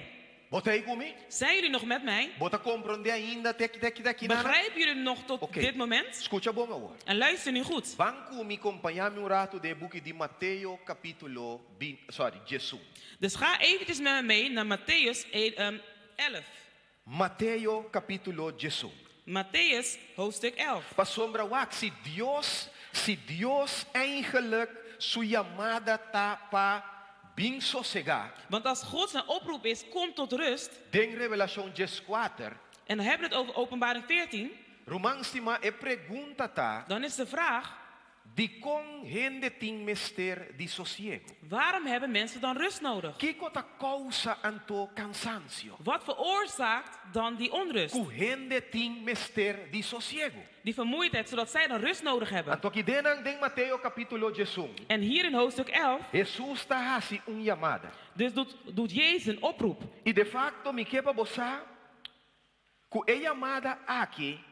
Bo ta ei ku mi? Zijn jullie nog met mij? Bo ta komprondé ainda te aki te aki te aki nana? Begrijpen jullie nog tot Oké. dit moment? Skucha bon awor. En luister nu goed. Ban ku mi kompañá mi un ratu den e buki di Mateo kapítulo bin, sorry, diesun. Dus ga eventjes met me mee naar Mattheüs 11. Mateo kapítulo diesun. Mattheüs hoofdstuk 11. Pasobra wak, si Dios, si Dios eigenlijk su yamada ta pa bin sosegá. Want als God zijn oproep is, kom tot rust. Den Revelashon dieskuater. En dan hebben we het over Openbaring 14. Ruman stimá, e pregunta ta. Dan is de vraag. Dikon hende tin mester di sosiego? Waarom hebben mensen dan rust nodig? Kiko ta kousa anto kansansio? Wat veroorzaakt dan die onrust? Ku hende tin mester di sosiego. Die vermoeidheid, zodat zij dan rust nodig hebben. Anto aki den den Mateo kapítulo diesun. En hier in hoofdstuk 11. Hesus ta hasi un yamada. Dus doet Jezus een oproep. I de fakto mi ke pa bo sa ku e yamada aki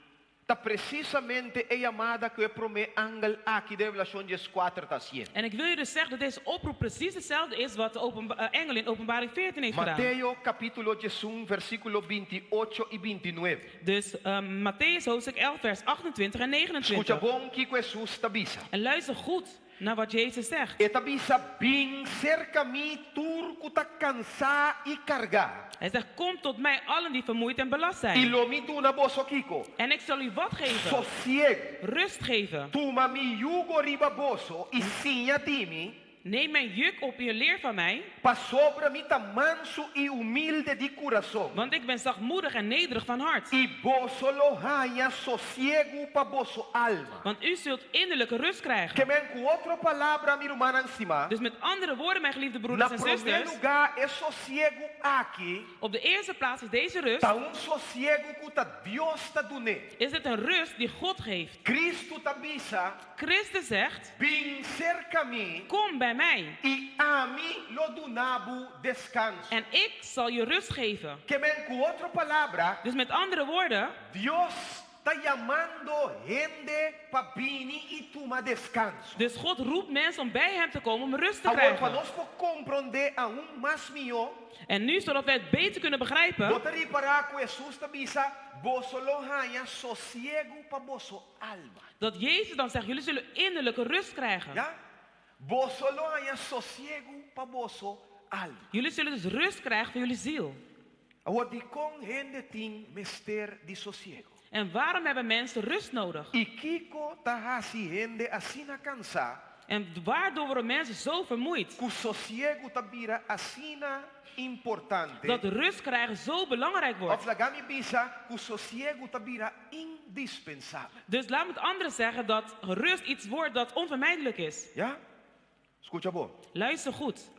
ta presisamente e yamada ku e promé angel aki den Revelashon dieskuater ta hasiendo. En ik wil je dus zeggen dat deze oproep precies hetzelfde is wat de engel in Openbaring 14 heeft gedaan. Mateo kapítulo diesun versíkulo bintiocho i bintinuebe. Dus Mattheüs hoofdstuk 11 vers 28 en 29. Skucha bon kiko Hesus ta bisa. En luister goed naar wat Jezus zegt. E ta bisa, Bin serka mi tur ku ta kansá i kargá. Hij zegt, kom tot mij allen die vermoeid en belast zijn. I lo mi duna boso kiko. En ik zal u wat geven? Sosiego. Rust geven. Tuma mi yugo riba boso i siña di mi. Neem mijn juk op en leer van mij. Pasobra mi ta mansu i humilde di kurason. Want ik ben zachtmoedig en nederig van hart. I boso lo haña sosiegu pa boso alma. Want u zult innerlijke rust krijgen. Ke men ku otro palabra, mi rumannan stimá. Dus met andere woorden, mijn geliefde broeders Na en promé zusters. lugá e sosiegu aki. Op de eerste plaats is deze rust. Ta un sosiegu ku ta Dios ta dun'é. Is het een rust die God geeft. Kristu ta bisa. Christus zegt. Bin serka mi. Kom bij mij. I ami lo duna bo deskanso. En ik zal je rust geven. Ke men ku otro palabra. Dus met andere woorden. Dios ta yamando hende pa bini i tuma deskanso. Dus God roept mensen om bij hem te komen om rust te Awor, pa krijgen. nos por komprondé aun mas mihó, En nu, zodat wij het beter kunnen begrijpen, bo ta ripará ku Hesus ta bisa, Boso lo haña sosiegu pa boso alma. dat Jezus dan zegt, jullie zullen innerlijke rust krijgen. Ya? Boso lo haña sosiegu pa boso alma. Jullie zullen dus rust krijgen voor jullie ziel. Awor, dikon hende tin mester di sosiegu? En waarom hebben mensen rust nodig? I kiko ta hasi hende asina kansá En waardoor worden mensen zo vermoeid? ku sosiegu ta bira asina importante? Dat rust krijgen zo belangrijk wordt. Òf laga mi bisa ku sosiegu ta bira indispensabel. Dus laat me het anderen zeggen dat rust iets wordt dat onvermijdelijk is. Ya? Skucha bon. Luister goed.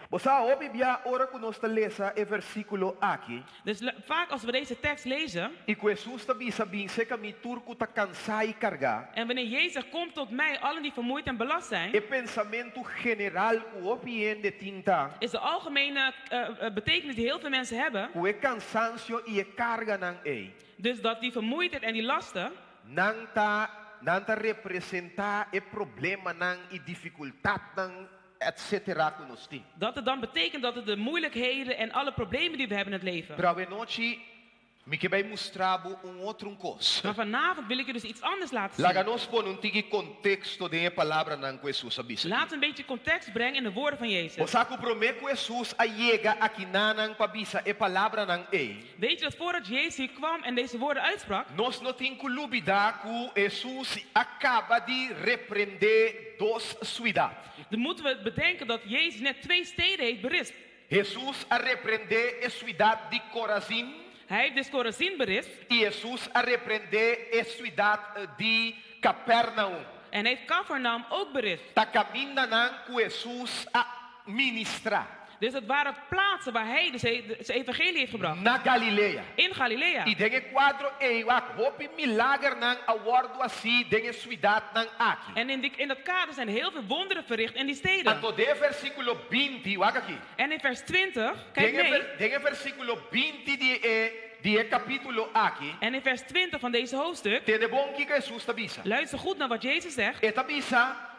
Bo sa, hopi bia ora ku nos ta lesa e versíkulo aki, Dus vaak als we deze tekst lezen, i ku Hesus ta bisa, Bin serka mi tur ku ta kansá i kargá, en wanneer Jezus zegt, kom tot mij, allen die vermoeid en belast zijn, e pensamentu general ku hopi hende tin ta, is de algemene betekenis die heel veel mensen hebben, ku e kansansio i e karganan ei, dus dat die vermoeidheid en die lasten, nan ta, nan ta representá e problemanan i difikultatnan, etcétera ku nos tin. Dat het dan betekent dat het de moeilijkheden en alle problemen die we hebben in het leven. Pero awe nochi mi ke bai mustra bo un otro un kos. Maar vanavond wil ik je dus iets anders laten zien. Laga nos pone un tiki konteksto den e palabranan ku Hesus a bisa. Laten we een beetje context brengen in de woorden van Jezus. Bo sa ku promé ku Hesus a yega akinanan pa bisa e palabranan ei, Weet je dat voordat Jezus hier kwam en deze woorden uitsprak, nos no tin ku lubidá ku Hesus a kaba di reprendé dos suidat. Dan moeten we bedenken dat Jezus net 2 steden heeft berispt. Hesus a reprendé e suidat di Korazin. Hij heeft dus Korazin berispt. I Hesus a reprendé e suidat di Kapernaum. En heeft Kapernaum ook berispt. Ta kamindanan ku Hesus a ministrá. Dus dat waren plaatsen waar hij dus zijn evangelie heeft gebracht. Na Galilea. In Galilea. I den e kuadro ei, wak, hopi milagernan a wòrdu hasí den e suidatnan aki. En in dat kader zijn heel veel wonderen verricht in die steden. Anto den e versíkulo binti, wak aki. En in vers 20, kijk Den e mee. den e versíkulo binti di e, di e kapítulo aki. En in vers 20 van deze hoofdstuk. Tende bon kiko Hesus ta bisa. Luister goed naar wat Jezus zegt. E ta bisa,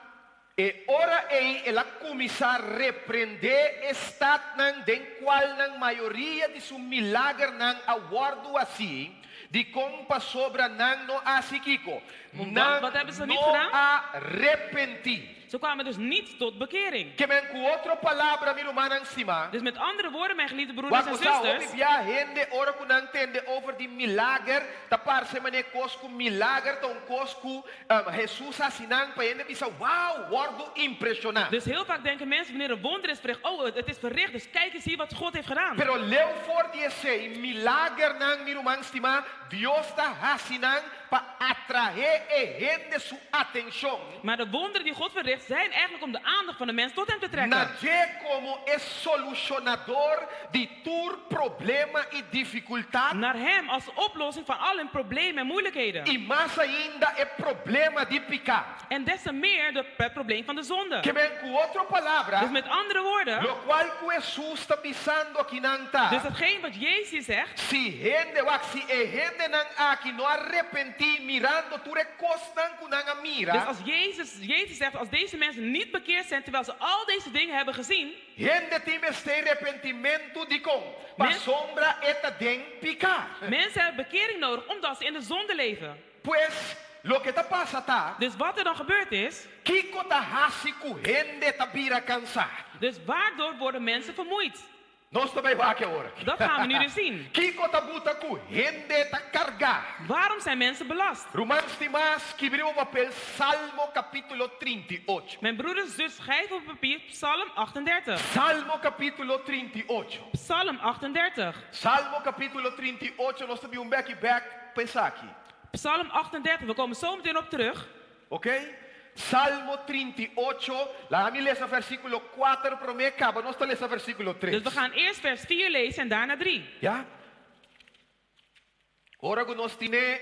E ora ei el a kuminsá reprendé e statnan den kualnan mayoria di su milagernan a wòrdu hasí, dikon pasobra nan no a hasi kiko? Nan Wat hebben ze niet no gedaan? a repentí. Ze kwamen dus niet tot bekering. Ke men ku otro palabra, mi rumannan stimá, Dus met andere woorden, mijn geliefde broeders Wak en bo sa, hopi zusters, bia hende ora ku nan tende over di milager, ta parse manera kos ku milager ta un kos ku Hesus hasi nan pa hende bisa, Wauw, wòrdu impreshoná. Dus heel vaak denken mensen wanneer een wonder is verricht, oh, het is verricht, dus kijk eens hier wat God heeft gedaan. Pero leu for di esei, milagernan, mi ruman stimá, Dios ta hasi nan pa atraé e hende su atenshon. Maar de wonderen die God verricht zijn eigenlijk om de aandacht van de mens tot hem te trekken. Na dje komo e solushonador di tur problema i difikultat. Naar hem als de oplossing van al hun problemen en moeilijkheden. I mas ainda e problema di piká. En des te meer het probleem van de zonde. Ke men ku otro palabra, Dus met andere woorden, lokual ku Hesus ta bisando akinan ta, dus datgene wat Jezus zegt, si hende wak, si e hendenan aki no a repentí mirando tur e kosnan ku nan a mira, Dus als Jezus zegt, als deze mensen niet bekeerd zijn terwijl ze al deze dingen hebben gezien, Hende tin mester repentimentu dikon? Pasobra e ta den piká. Mensen hebben bekering nodig omdat ze in de zonde leven. Pues, loke ta pasa ta, Dus wat er dan gebeurd is, kiko ta hasi ku hende ta bira kansá? Dus waardoor worden mensen vermoeid? Nos ta bai wak awor. Dat gaan we nu dus zien. Kiko ta buta ku hende ta kargá? Waarom zijn mensen belast? Ruman stimá, skibi riba papel Salmo kapítulo trinta i ocho. Mijn broeders en zus, schrijf op papier Psalm 38. Salmo kapítulo trinta i ocho. Psalm 38. Salmo kapítulo trinta i ocho, nos ta bin un bèki bèk pa esaki. Psalm 38, we komen zo meteen op terug. Oké? Salmo trinta i ocho, laga mi lesa versíkulo kuater promé kaba, nos ta lesa versíkulo tres. Dus we gaan eerst vers 4 lezen en daarna 3. Ja? Ora ku nos tine,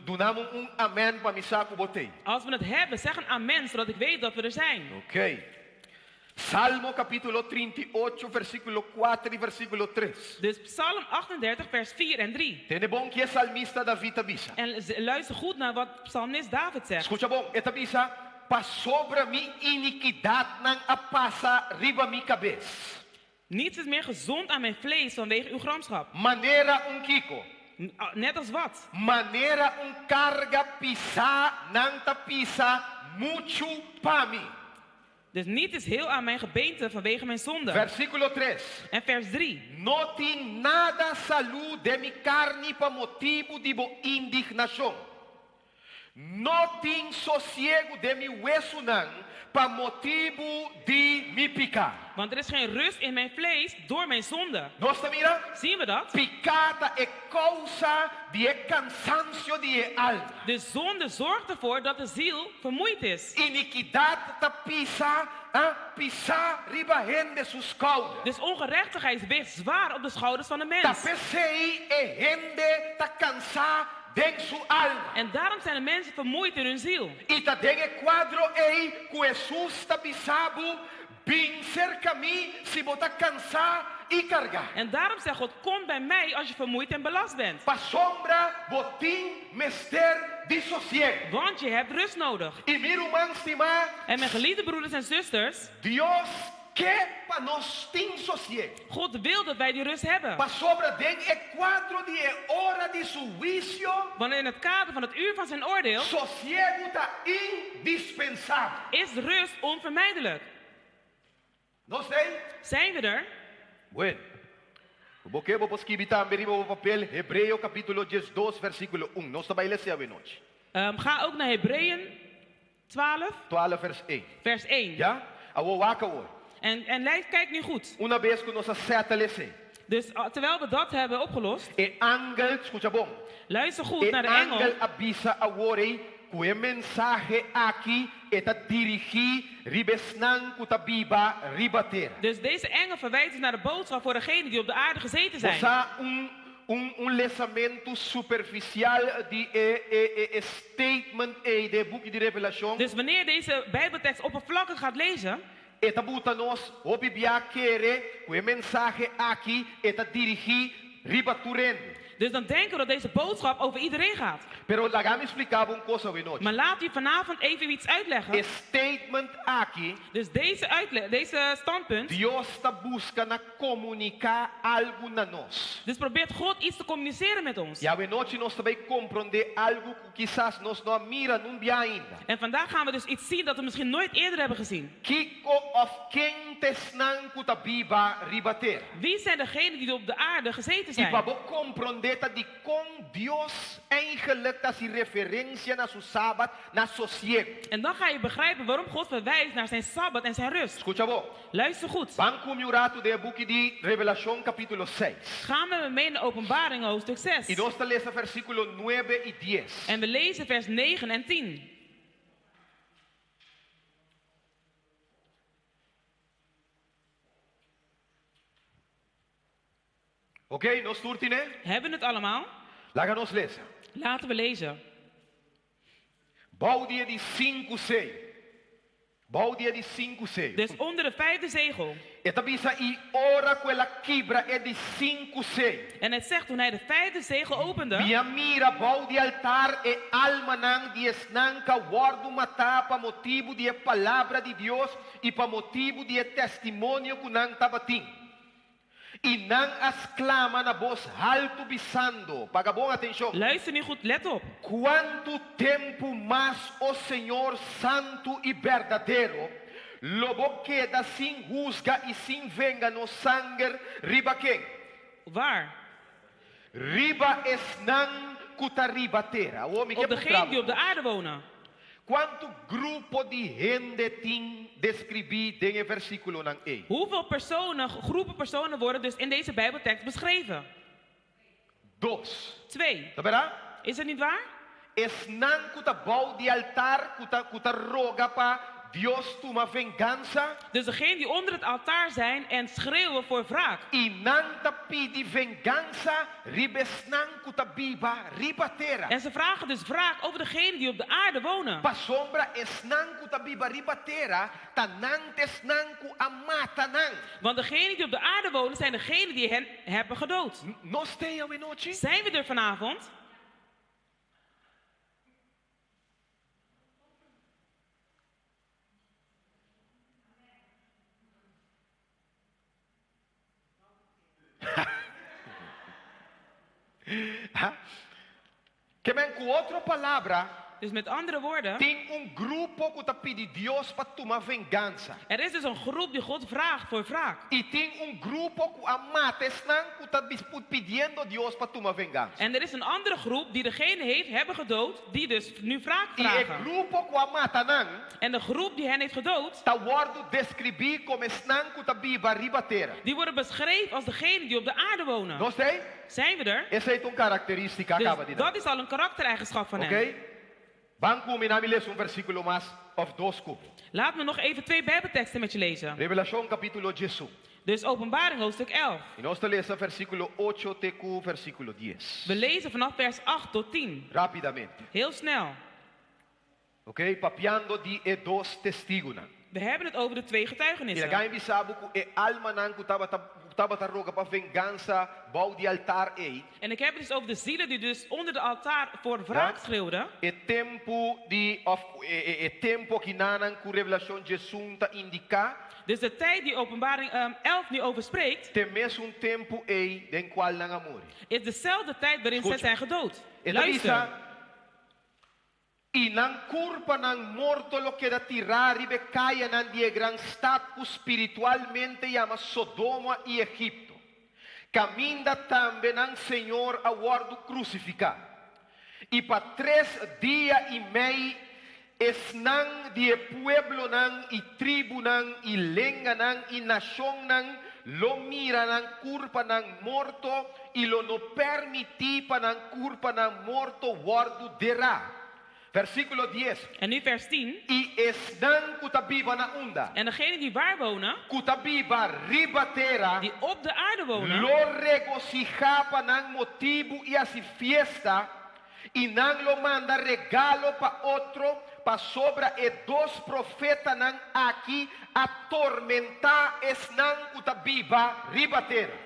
duna mi un amèn pa mi sa ku bo tei. Als we het hebben, zeg een amen, zodat ik weet dat we er zijn. Oké. Salmo kapítulo 38, versíkulo 4 i versíkulo 3. Dus Psalm 38, vers 4 en 3. Tende bon ki e salmista David ta bisa. En luister goed naar wat psalmist David zegt. Skucha bon, e ta bisa, Pasobra mi inikidatnan a pasa riba mi kabes. Niets is meer gezond aan mijn vlees vanwege uw gramschap. Manera un kiko? Net als wat? Manera un karga pisá nan ta pisa muchu pa mi. Dus niet is heel aan mijn gebeente vanwege mijn zonde. Versíkulo tres. En vers 3. No tin nada salú den mi karni pa motibu di bo indignashon. No tin sosiegu den mi wesunan pa motibu di mi piká. Want er is geen rust in mijn vlees door mijn zonde. Nos ta mira? Zien we dat? Piká ta e kousa di e kansansio di e alma. De zonde zorgt ervoor dat de ziel vermoeid is. Inikidat ta pisa, a pisa riba hende su skouder. Dus ongerechtigheid weegt zwaar op de schouders van de Ta mens. p'esei e hende ta kansá den su alma. En daarom zijn de mensen vermoeid in hun ziel. I ta den e kuadro ei ku Hesus ta bisa bo, Bin serka mi si bo ta kansá i kargá. En daarom zegt God, kom bij mij als je vermoeid en belast bent. Pasobra bo tin mester di sosiegu. Want je hebt rust nodig. I mi ruman stimá, En mijn geliefde broeders en zusters, Dios ke pa nos tin sosiegu. God wil dat wij die rust hebben. Pasobra den e kuadro di e ora di su huisio, Want in het kader van het uur van zijn oordeel sosiegu ta indispensabel. is rust onvermijdelijk. Nos t'ei? Zijn we er? Bueno, ku bo ke bo por skibi tambe riba bo papel Hebreo kapítulo diesdos versíkulo un. Nos ta bai lesa awenochi. Ga ook naar Hebreeën 12, 12 vers 1. vers 1. Ya? Awor wak awor. En, en lijf, kijk nu goed. Una bes ku nos a settle esei. Dus ah, terwijl we dat hebben opgelost, E angel, skucha bon, luister goed e naar de engel. angel a bisa awor ei ku e mensahe aki e ta dirigí riba esnan ku ta biba riba tera. Dus deze engel verwijst dus naar de boodschap voor degenen die op de aarde gezeten Bo zijn. sa un un un lesamentu superfisial di e e e e statement ei den e buki di Revelashon, Dus wanneer deze Bijbeltekst oppervlakkig gaat lezen, e ta buta nos hopi bia kere ku e mensahe aki e ta dirigí riba tur hende. Dus dan denken we dat deze boodschap over iedereen gaat. Pero laga mi splika bo un kos awenochi. Maar laat u vanavond even iets uitleggen. E statement aki, Dus deze, uitle deze standpunt, Dios ta buska na komuniká algu na nos. dus probeert God iets te communiceren met ons. I awenochi nos ta bai komprondé algu ku kisas nos no a mira nun bia ainda. En vandaag gaan we dus iets zien dat we misschien nooit eerder hebben gezien. Kiko òf ken ta esnan ku ta biba riba tera? Wie zijn degenen die op de aarde gezeten I pa zijn? bo komprondé ta dikon Dios eigenlijk ta hasi referensia na su Sabat, na sosiegu. En dan ga je begrijpen waarom God verwijst naar zijn Sabbat en zijn rust. Skucha bon. Luister goed. Ban ku mi un ratu den e buki di Revelashon kapítulo seis. Gaan we mee naar Openbaring hoofdstuk 6. I nos ta lesa versíkulo nuebe i dies. En we lezen vers 9 en 10. Oké, nos tur tine? Hebben we het allemaal? Laga nos lesa. Laten we lezen. Bou di e di sinku seyo. Bou di e di sinku seyo. Dus onder de vijfde zegel. E ta bisa i ora ku el a kibra e di sinku seyo. En het zegt toen hij de vijfde zegel opende. Mi a mira bou di altar e almanan di esnan ku a wòrdu matá pa motibu di e palabra di Dios i pa motibu di e testimonio ku nan tabatin. I nan a sklama na bos haltu bisando, Paga bon atenshon. Luister nu goed, let op. Kuantu tempu mas, o Señor santu i berdadero, lo bo keda sin husga i sin venga nos sanger riba ken? Waar? Riba esnan ku ta riba tera. Awor mi ke Op puntra degenen die bo. op de aarde wonen. Kuantu grupo di hende tin deskribí den e versíkulonan ei? Hoeveel personen, groepen personen worden dus in deze Bijbeltekst beschreven? Dos. Twee. Ta bèrdat? Is het niet waar? Esnan ku ta bou di altar ku ta ku ta roga pa Dios tuma vengansa. Dus degenen die onder het altaar zijn en schreeuwen voor wraak. I nan ta pidi vengansa riba esnan ku ta biba riba tera. En ze vragen dus wraak over degenen die op de aarde wonen. Pasobra esnan ku ta biba riba tera ta nan ta esnan ku a mata nan. Want degenen die op de aarde wonen zijn degenen die hen hebben gedood. Nos t'ei awenochi? Zijn we er vanavond? Ke men ku otro palabra. Dus met andere woorden. Tin un grupo ku ta pidi Dios pa tuma vengansa. Er is dus een groep die God vraagt voor wraak. I tin un grupo ku a mata esnan ku ta pidiendo Dios pa tuma vengansa. En er is een andere groep die degene heeft hebben gedood die dus nu wraak I e vragen. grupo ku a mata nan. En de groep die hen heeft gedood. Ta wòrdu deskribí komo esnan ku ta biba riba tera. Die worden beschreven als degenen die op de aarde wonen. Nos t'ei? Zijn we er? Esei ta un karakterístika Dus kaba di nan. dat is al een karaktereigenschap van hen. Oké? Ban ku mi, mi lesa un versíkulo mas òf dos ku bo. Laat me nog even twee bijbelteksten met je lezen. Revelashon kapítulo 11. Dus Openbaring hoofdstuk 11. I nos ta lesa versíkulo ocho te ku versíkulo dies. We lezen vanaf vers 8 tot 10. Rápidamente. Heel snel. Oké, papiando di e dos testigunan. We hebben het over de twee I getuigenissen. laga mi bisa bo ku e almanan ku tabata tabata roga pa vengansa bou di altar ei. En ik heb het dus over de zielen die dus onder de altaar voor wraak Ja? schreeuwden. E tempu di òf e e e tempu akinanan ku Revelashon 11 ta indiká. Dus de tijd die Openbaring 11 nu over spreekt. T'e mesun tempu ei den kual nan a muri. Is dezelfde tijd waarin zij Skucha. zijn gedood. E ta Luister. bisa, I nan kurpanan morto lo keda tirá riba e kayanan di e gran stat ku spiritualmente yama Sodoma i Egipto, kaminda tambe nan Señor a wòrdu krusifiká. I pa tres dia i mei esnan di e pueblonan i tribunan i lenganan i nashonnan lo mira nan kurpanan morto i lo no permití pa nan kurpanan morto wòrdu derá. Versíkulo dies. En nu vers 10. I esnan ku ta biba na unda. En degenen die waar wonen. Ku ta biba riba tera. Die op de aarde wonen. Lo regosihá pa nan motibu i hasi fiesta, i nan lo manda regalo pa otro, pasobra e dos profetanan aki a tormentá esnan ku ta biba riba tera.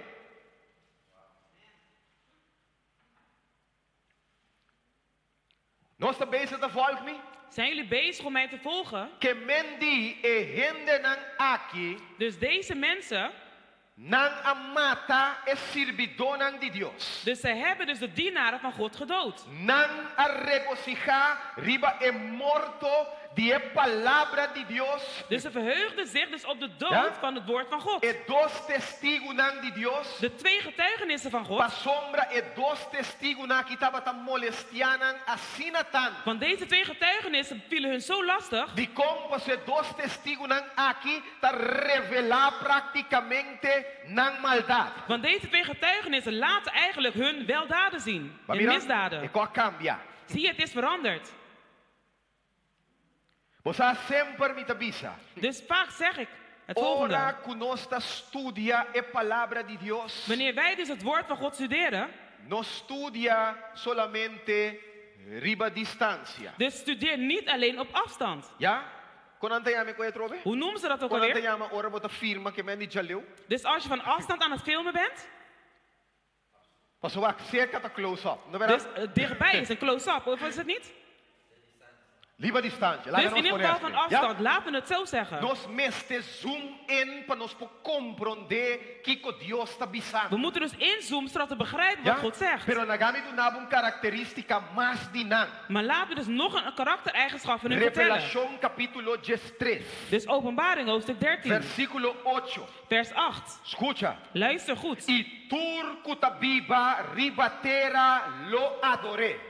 Nos ta bezig ta volg mi? Zijn jullie bezig om mij te volgen? Ke men di e hendenan aki. Dus deze mensen. Nan a mata e sirbidónan di Dios. Dus zij hebben dus de dienaren van God gedood. Nan a regosihá riba e morto di e palabra di Dios. Dus ze verheugden zich dus op de dood Ja? van het woord van God. E dos testigunan di Dios. De twee getuigenissen van God. Pasobra e dos testigunan aki tabata molestiá nan asina tantu. Want deze twee getuigenissen vielen hun zo lastig. Dikon? Pasobra e dos testigunan aki ta revelá práktikamente nan maldat. Want deze twee getuigenissen laten eigenlijk hun weldaden zien. Ba Hun mira, misdaden. e kos a kambia. Zie je, het is veranderd. Bo sa semper mi ta bisa. Dus vaak zeg ik het Ora volgende. ku nos ta studia e palabra di Dios. Wanneer wij dus het woord van God studeren. No studia solamente riba distansia. Dus studeer niet alleen op afstand. Ya? Kon nan ta yama e kos ei atrobe? Hoe noemen ze dat ook Kon nan ta alweer? yama ora bo ta firma ke men di djaleu? Dus als je van afstand aan het filmen bent. Pasobra wak serka ta close up. No verá? Dus dichtbij is een close-up, of is het niet? Riba distansia. Laga Dus in nos ieder pone geval van asina, ya? afstand, laten we het zo zeggen. Nos mester zoom in pa nos por komprondé kiko Dios ta bisando. We moeten dus inzoomen zodat we begrijpen wat Ja? God zegt. Pero laga mi duna bo un karakterístika mas di nan. Maar laten we dus nog een karaktereigenschap van hun vertellen. Revelashon kapítulo 13. Dus Openbaring hoofdstuk 13. Versíkulo 8. Vers 8. Skucha. Luister goed. I tur ku ta biba riba tera lo ador'é.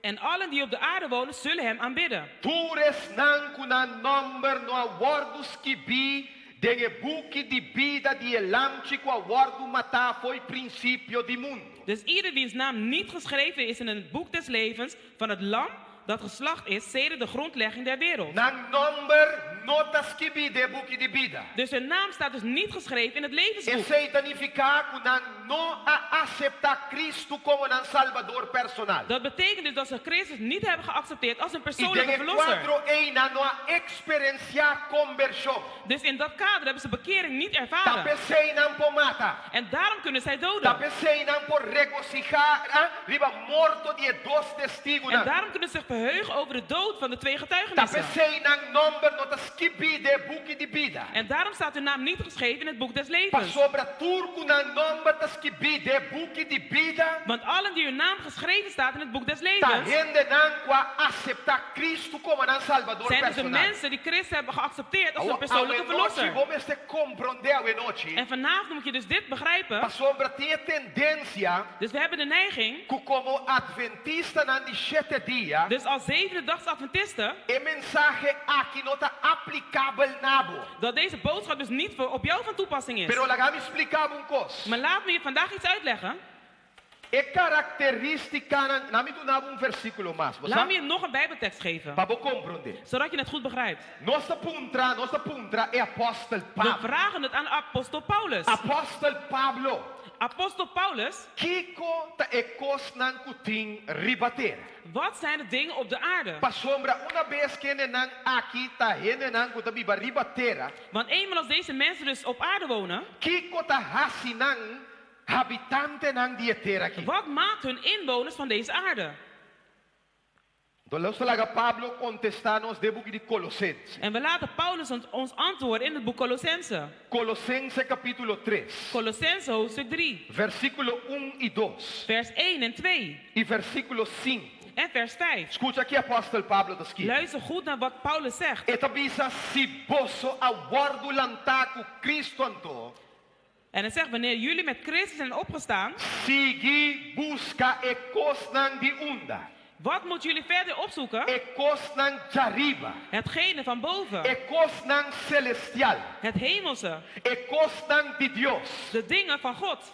En allen die op de aarde wonen, zullen hem aanbidden. Tur esnan ku nan nòmber no a wòrdu skibí den e buki di bida di e Lamchi ku a wòrdu matá fo'i prinsipio di mundu. Dus ieder wiens naam niet geschreven is in het boek des levens van het Lam Dat geslacht is sedert de grondlegging der wereld. Nan nòmber no ta skibí den e buki di bida. Dus hun naam staat dus niet geschreven in het levensboek. Esei ta nifiká ku nan no a aseptá Kristu komo nan Salbador personal. Dat betekent dus dat ze Christus niet hebben geaccepteerd als hun I den persoonlijke e verlosser. kuadro ei nan no a eksperensiá kombershon. Dus in dat kader hebben ze bekering niet Ta ervaren. p'esei nan por mata. En daarom kunnen zij Ta doden. p'esei nan por regosihá riba morto di e dos En testigunan. daarom kunnen ze zich verheugen over de dood van de twee Ta getuigenissen. p'esei nan nòmber no ta skibí den e buki di bida. En daarom staat hun naam niet geschreven in het boek des levens. Pasobra tur ku nan nòmber ta skibí den e buki di bida. Want allen die hun naam geschreven staat in het boek des Ta levens. hendenan ku a aseptá Kristu komo nan Salbador Zijn dus de personal. mensen die Christus hebben geaccepteerd als hun Awe persoonlijke nochi verlosser. bo mester komprondé awe nochi. En vanavond moet je dus dit begrijpen. Pasobra tin e tendensia Dus we hebben de neiging, ku komo atventistanan di shete dia, dus als zevendedags Adventisten, e mensahe aki no ta aplikabel na bo. dat deze boodschap dus niet voor op jou van toepassing is. Pero laga mi splika bo un kos. Maar laat me je vandaag iets uitleggen. E karakterístikanan, laga mi duna bo un versíkulo mas, bo sa? Laat me je nog een Bijbeltekst geven, Pa bo komprondé. zodat je het goed begrijpt. Nos ta puntra, nos ta puntra e apòstel We Pablo. vragen het aan apostel Paulus. Apòstel Pablo, Apostel Paulus, kiko ta e kosnan ku tin riba tera? wat zijn de dingen op de aarde? Pasobra una bes ku e hendenan aki ta hendenan ku ta biba riba tera, Want eenmaal als deze mensen dus op aarde wonen, kiko ta hasi nan habitantenan di e tera aki? wat maakt hun inwoners van deze aarde? Anto nos ta laga Pablo kontestá nos den buki di Kolosense. En we laten Paulus ons, ons antwoorden in het boek Colossense. Kolosense kapítulo tres, Colossense hoofdstuk 3, versíkulo un i dos vers 1 en 2 i versíkulo sinku. en vers 5. Skucha ki apòstel Pablo ta skirbi. Luister goed naar wat Paulus zegt. E ta bisa, Si boso a wòrdu lantá ku Kristu anto, En hij zegt, wanneer jullie met Christus zijn opgestaan, sigui buska e kosnan di unda, wat moeten jullie verder opzoeken? e kosnan djariba, Hetgene van boven, e kosnan selestial, het hemelse, e kosnan di Dios, de dingen van God.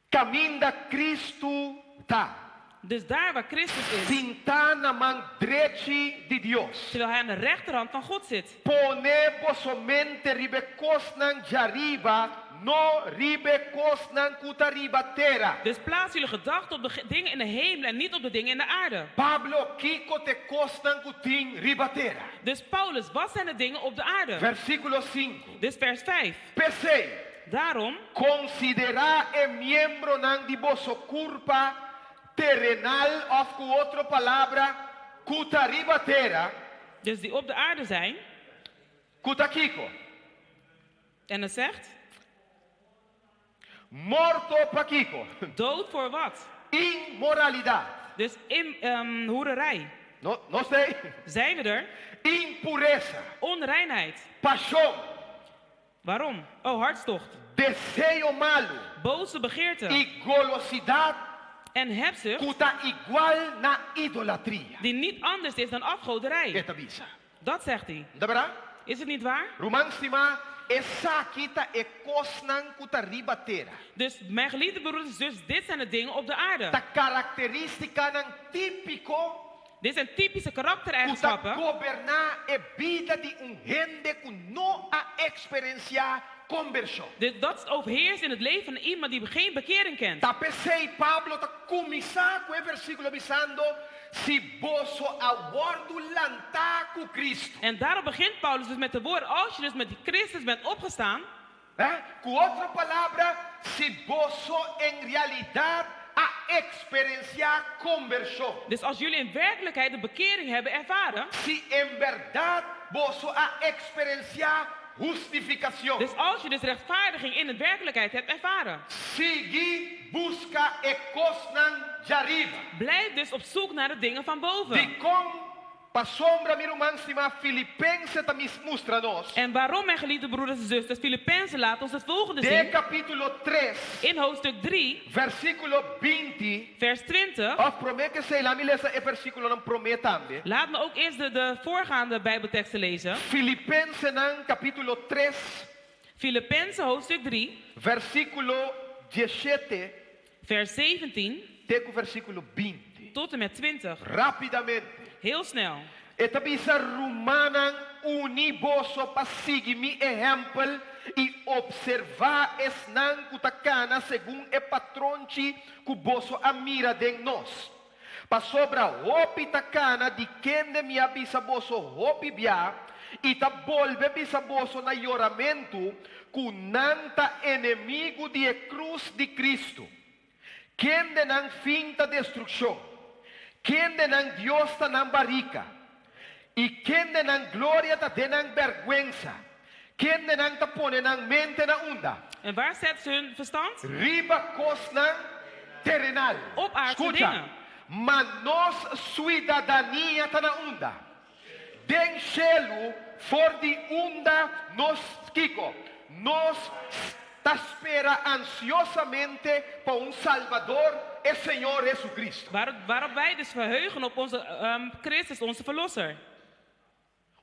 kaminda Kristu ta. Dus daar waar Christus is, Sintá na man drechi di Dios. terwijl hij aan de rechterhand van God zit. Pone boso mente riba e kosnan djariba, no riba e kosnan ku ta riba tera. Dus plaats jullie gedachten op de ge- dingen in de hemel en niet op de dingen in de aarde. Pablo, kiko ta e kosnan ku tin riba tera? Dus Paulus, wat zijn de dingen op de aarde? Versíkulo sinku. Dus vers 5. P'esei, Daarom, konsiderá e miembronan di boso kurpa terenal òf ku otro palabra, ku ta riba tera, dus die op de aarde zijn, ku ta kiko? en het zegt, Morto pa kiko? dood voor wat? Inmoralidat. Dus in, hoererij. No, no sei. Zijn we er? Impuresa. Onreinheid. Pashon. Waarom? Oh, hartstocht. Deseo malu. Boze begeerte. I golosidat En hebzucht, ku ta igual na idolatria. die niet anders is dan afgoderij. E ta bisa. Dat zegt hij. Ta bèrdat? Is het niet waar? Ruman stimá, esaki ta e kosnan ku ta riba tera. Dus mijn geliefde broeders en zussen, dit zijn de dingen op de aarde. Ta karakterístikanan típiko Dit zijn typische ku ta karaktereigenschappen goberná e bida di un hende ku no a eksperensiá kombershon. Dit, dat overheerst in het leven van iemand die geen bekering kent. Ta p'esei Pablo ta kuminsá ku e versíkulo bisando, Si boso a wòrdu lantá ku Kristu. En daarom begint Paulus dus met de woorden, als je dus met die Christus bent opgestaan, Eh? Ku otro palabra, si boso en realidat a eksperensiá kombershon. dus als jullie in werkelijkheid de bekering hebben ervaren, Si en bèrdat boso a eksperensiá hustifikashon. dus als je dus rechtvaardiging in de werkelijkheid hebt ervaren, Sigui buska e kosnan djariba. blijf dus op zoek naar de dingen van boven. Dikon? Pasobra mi ruman stimá Filipense ta mustra nos. En waarom, mijn geliefde broeders en zusters, Filippenzen laat ons het volgende Den zien. kapítulo 3, In hoofdstuk 3, versíkulo 20. vers 20. Òf promé ku esei, laga mi lesa e versíkulonan promé tambe. Laat me ook eerst de, de voorgaande Bijbelteksten lezen. Filipensenan kapítulo 3, Filippenzen hoofdstuk 3, versíkulo 17 vers 17 te ku versíkulo 20. Tot en met 20. Rápidamente. Heel snel. E ta bisa, Rumannan, uni boso pa sigui mi ehèmpel i opservá esnan ku ta kana segun e patronchi ku boso a mira den nos. Pasobra hopi ta kana di kende mi a bisa boso hopi bia i ta bolbe bisa boso na yoramentu ku nan ta enemigu di e krus di Kristu. Kende nan fin ta destrukshon, kende nan Dios ta nan barika, i kende nan gloria ta den nan bèrgwensa, kende nan ta pone nan mente na unda? En waar zetten ze hun verstand? Riba kosnan terenal. Op aardse Skucha, dingen. ma nos suidadania ta na unda? Den shelu, for di unda nos, kiko? Nos ta spera ansiosamente pa un Salbador, e Señor Jesucristo. Waar, waarop wij dus verheugen op onze Christus, onze Verlosser.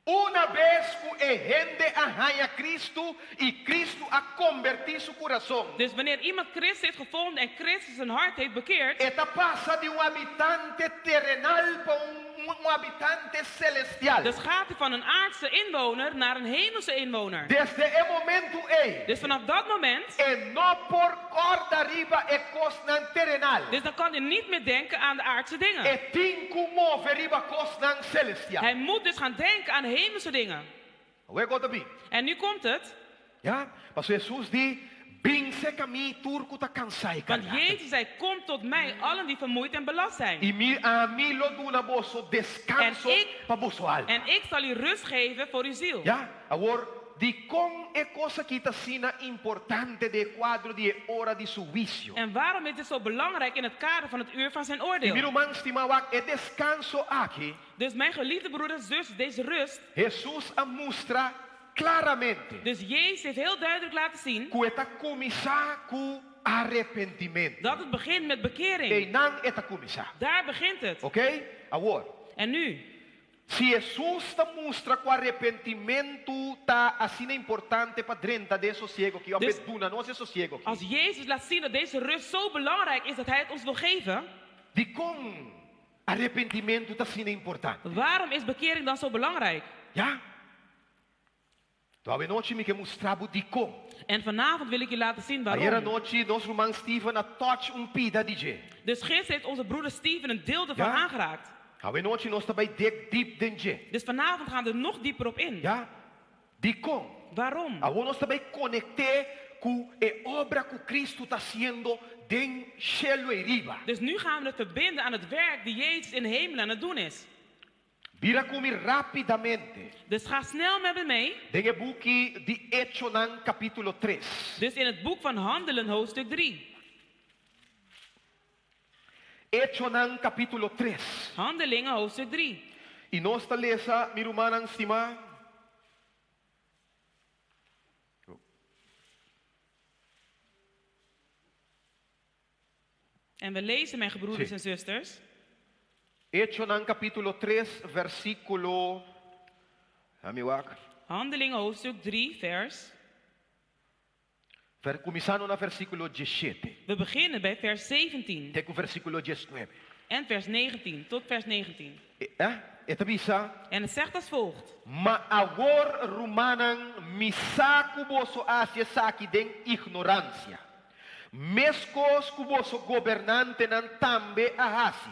Una bes ku e hende a haña Cristo i Cristo a kombertí su kurason. Dus wanneer iemand Christus heeft gevonden en Christus zijn hart heeft bekeerd. E ta pasa di un habitante terenal pa un habitante selestial. Dus gaat hij van een aardse inwoner naar een hemelse inwoner. Desde e momentu ei. Dus vanaf dat moment. E no por kòrda riba e kosnan terenal. Dus dan kan hij niet meer denken aan de aardse dingen. E tin ku move riba kosnan selestial. Hij moet dus gaan denken aan hemelse dingen. Awor kos ta bin. En nu komt het. Ja, pasobra Hesus di, Bin serka mi tur ku ta kansá i Want kargá. Jezus zei, Kom tot mij, allen die vermoeid en belast zijn. I mi, ami lo duna boso En deskanso ik, pa boso alma. en ik zal u rust geven voor uw ziel. Ja, awor, dikon e kos aki ta asina importante den e kuadro di e ora di su huisio? En waarom is dit zo belangrijk in het kader van het uur van zijn I mi oordeel? ruman stimá, wak e deskanso aki. Dus mijn geliefde broeders en zusters, deze rust. Hesus a mustra klaramente. Dus Jezus heeft heel duidelijk laten zien. Ku e ta kuminsá ku arepentimentu. Dat het begint met bekering. Einan e ta kuminsá. Daar begint het. Oké? Awor. En nu? Si Hesus ta mustra ku arepentimentu ta asina importante pa drenta den e sosiego aki, òf Dus e duna nos e sosiego aki. Als Jezus laat zien dat deze rust zo belangrijk is dat Hij het ons wil geven. Dikon arepentimentu ta asina importante? Waarom is bekering dan zo belangrijk? Ja. Anto awe nochi mi ke mustra bo dikon. En vanavond wil ik je laten zien Ayera waarom. nochi nos ruman Steven a touch un pida di dje. Dus gisteren heeft onze broeder Steven een deel ervan Ja. aangeraakt. Awe nochi nos ta bai dig diep den dje. Dus vanavond gaan we er nog dieper op in. Ja. Dikon? Waarom? Awor nos ta bai konekt'é ku e obra ku Kristu ta hasiendo den shelu ei riba. Dus nu gaan we het verbinden aan het werk die Jezus in de hemel aan het doen is. Bira ku mi rápidamente. Dus ga snel met me mee. Den e buki di Echonan kapítulo tres. Dus in het boek van Handelen hoofdstuk 3. Echonan kapítulo tres. Handelingen hoofdstuk 3. I nos ta lesa, mi rumannan stimá. En we lezen, mijn gebroeders Sí. en zusters. Echonan kapítulo tres, versíkulo. Ami wak. Handelingen hoofdstuk 3, vers. Ver, kuminsando na versíkulo diesshete. We beginnen bij vers 17. Te ku versíkulo diesnuebe. En vers 19, tot vers 19. E, eh, e ta bisa. En het zegt als volgt. Ma awor, rumannan, mi sa ku boso a hasi esaki den ignoransia. Meskos ku boso gobernantenan tambe a hasi.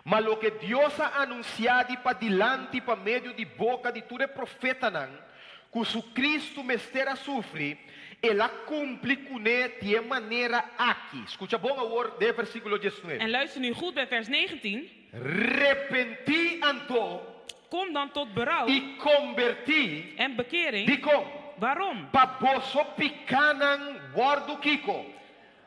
Ma loke Dios a anunsiá di padilanti pa medio di boka di tur e profetanan, ku su Kristu mester a sufri, el a kumpli kuné di e manera aki. Skucha bon awor den e versíkulo diesnuebe. En luister nu goed bij vers 19. Repentí anto. Kom dan tot berouw. I kombertí. En bekering. Dikon? Waarom? Pa boso pikánan wòrdu kiko?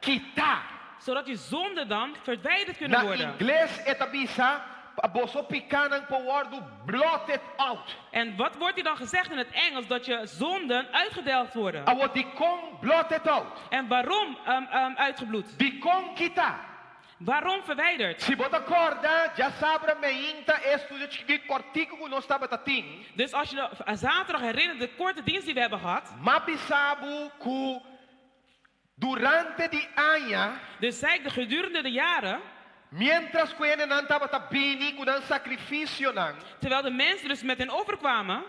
Kitá. Zodat uw zonden dan verwijderd kunnen Na worden. ingles e ta bisa, pa boso pikánan por wòrdu blotted out. En wat wordt hier dan gezegd in het Engels? Dat je zonden uitgedelgd worden. Awor dikon blotted out? En waarom uitgebloed? Dikon kitá? Waarom verwijderd? Si bo ta kòrda, djasabra meinta e estudio chikí kòrtiku ku nos tabata tin. Dus als je de zaterdag herinnert, de korte dienst die we hebben gehad. M'a bisa bo ku durante di aña. Dus zei ik de gedurende de jaren. Mientras ku hendenan tabata bini ku nan sakrifisionan. Terwijl de mensen dus met hun offer kwamen.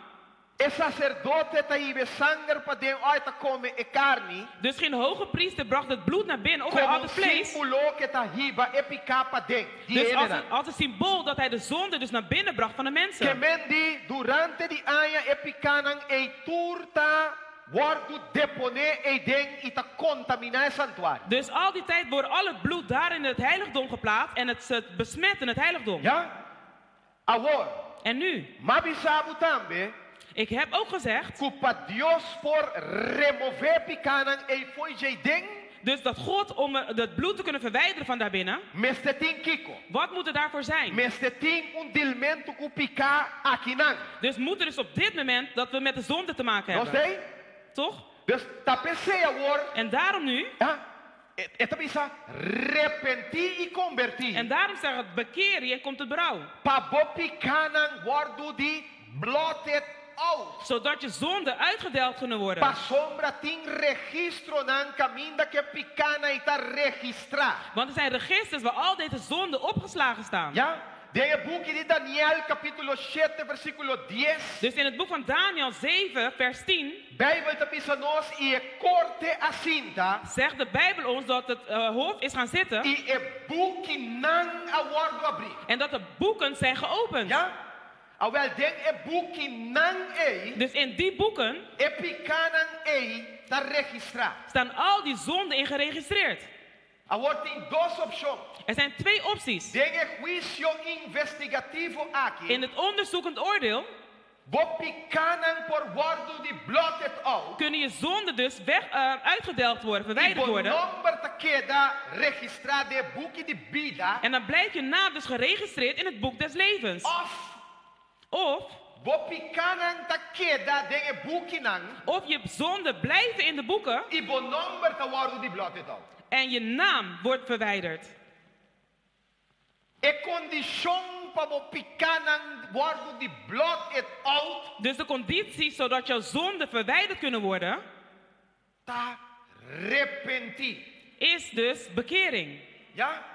E saserdote ta hiba e sanger paden òf e ta kome e karni. Dus geen hogepriester bracht het bloed naar binnen of hij Komo at un het vlees. símbolo ku e ta hiba e piká paden di e Dus als hendenan. een, als een symbool dat hij de zonde dus naar binnen bracht van de Ke mensen. men di, durante di aña e pikánan ei tur ta wòrdu deponé eiden i ta kontaminá e santuario. Dus al die tijd wordt al het bloed daar in het heiligdom geplaatst en het, het besmet in het heiligdom. Ya? Awor, En nu, m'a bisa bo tambe ik heb ook gezegd, ku pa Dios por remové pikánan ei fo'i djeiden, dus dat God om het bloed te kunnen verwijderen van daarbinnen, mester tin kiko. wat moet er daarvoor zijn? Mester tin un dilmentu ku piká akinan. Dus moet er dus op dit moment dat we met de zonde te maken Nos hebben. t'ei? Toch? Dus ta p'esei awor, En daarom nu, ya, e e ta bisa repentí i kombertí. en daarom zeg het, bekeer je en komt het berouw. Pa bo pikánan wòrdu di blotted out. Zodat je zonden uitgedeeld kunnen worden. Pasobra tin registronan kaminda ku e pikánan ei ta registrá. Want er zijn registers waar al deze zonden opgeslagen staan. Ya? Den e buki di Daniel kapítulo shete versíkulo dies, Dus in het boek van Daniel 7, vers 10, Beibel ta bisa nos, I e korte a sinta, zegt de Bijbel ons dat het hof is gaan zitten i e bukinan a wòrdu abrí. en dat de boeken zijn geopend. Ya? Awèl, den e bukinan ei, Dus in die boeken e pikánan ei ta registrá. staan al die zonden in geregistreerd. Awor tin dos opshon. Er zijn twee opties. Den e huisio investigativo aki, In het onderzoekend oordeel bo pikánan por wòrdu di blotted out kunnen je zonden dus weg, uitgedelgd worden, i verwijderd bo worden. nòmber ta keda registrá den e buki di bida En dan blijft je naam dus geregistreerd in het boek des levens. òf Of, bo pikánan ta keda den e bukinan of je zonden blijven in de boeken i bo nòmber ta wòrdu di blotted out. en je naam wordt verwijderd. E kondishon pa bo pikánan wòrdu di blotted out Dus de conditie zodat jouw zonden verwijderd kunnen worden, ta repentí. is dus bekering. Ja?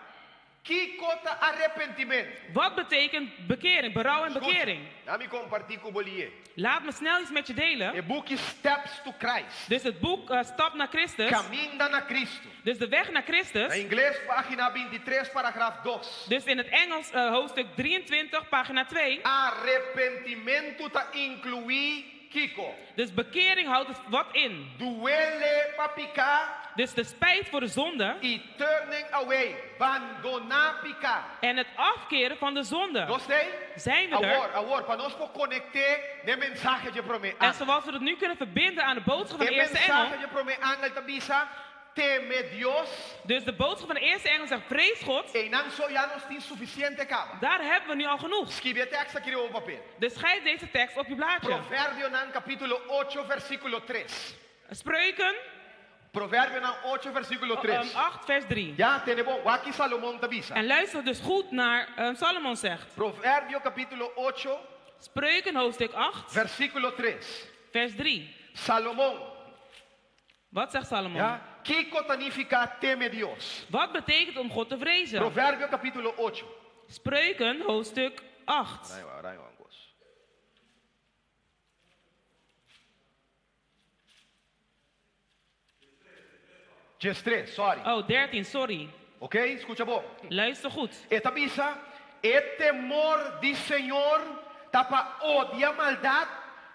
Kiko ta arepentimentu? Wat betekent bekering, berouw en bekering? Laga mi kompartí ku bo lihé. Laat me snel iets met je delen. E buki Steps to Christ. Dus het boek Stap naar Christus. Kaminda na Kristu. Dus de weg naar Na Christus. ingles, página 23, paragraf 2. Dus in het Engels hoofdstuk 23, pagina 2. Arepentimentu ta inkluí kiko. Dus bekering houdt het wat in. Duele pa piká Dus de spijt voor de zonde i turning away, bandoná piká. en het afkeren van de zonde. Nos t'ei? Zijn we er? Awor, awor, pa nos por konekt'é na e mensahe di promé En angel. zoals we het nu kunnen verbinden aan de boodschap van de E eerste engel. mensahe di promé angel ta bisa, teme Dios. Dus de boodschap van de eerste engel zegt, vrees God. Einan so ya nos tin sufisiente kaba. Daar hebben we nu al genoeg. Skibi e tekst aki riba papel. Dus schrijf deze tekst op je blaadje. Proverbionan kapítulo 8, versíkulo 3. Spreuken Proverbionan 8, versíkulo 3. 8, vers 3. Ya, tende bon. Wak ki Salomon ta bisa. En luister dus goed naar Salomon zegt. Proverbio kapítulo 8, Spreuken hoofdstuk 8, versíkulo 3. vers 3. Salomon. Wat zegt Salomon? Ya? Kiko ta nifiká teme Dios? Wat betekent om God te vrezen? Proverbio kapítulo 8. Spreuken hoofdstuk 8. Rai, rai, Angos. 13, sorry. Oh, 13, sorry. Ok? Skucha bon. Luister goed. E ta bisa, e temor di Señor ta pa odia maldat,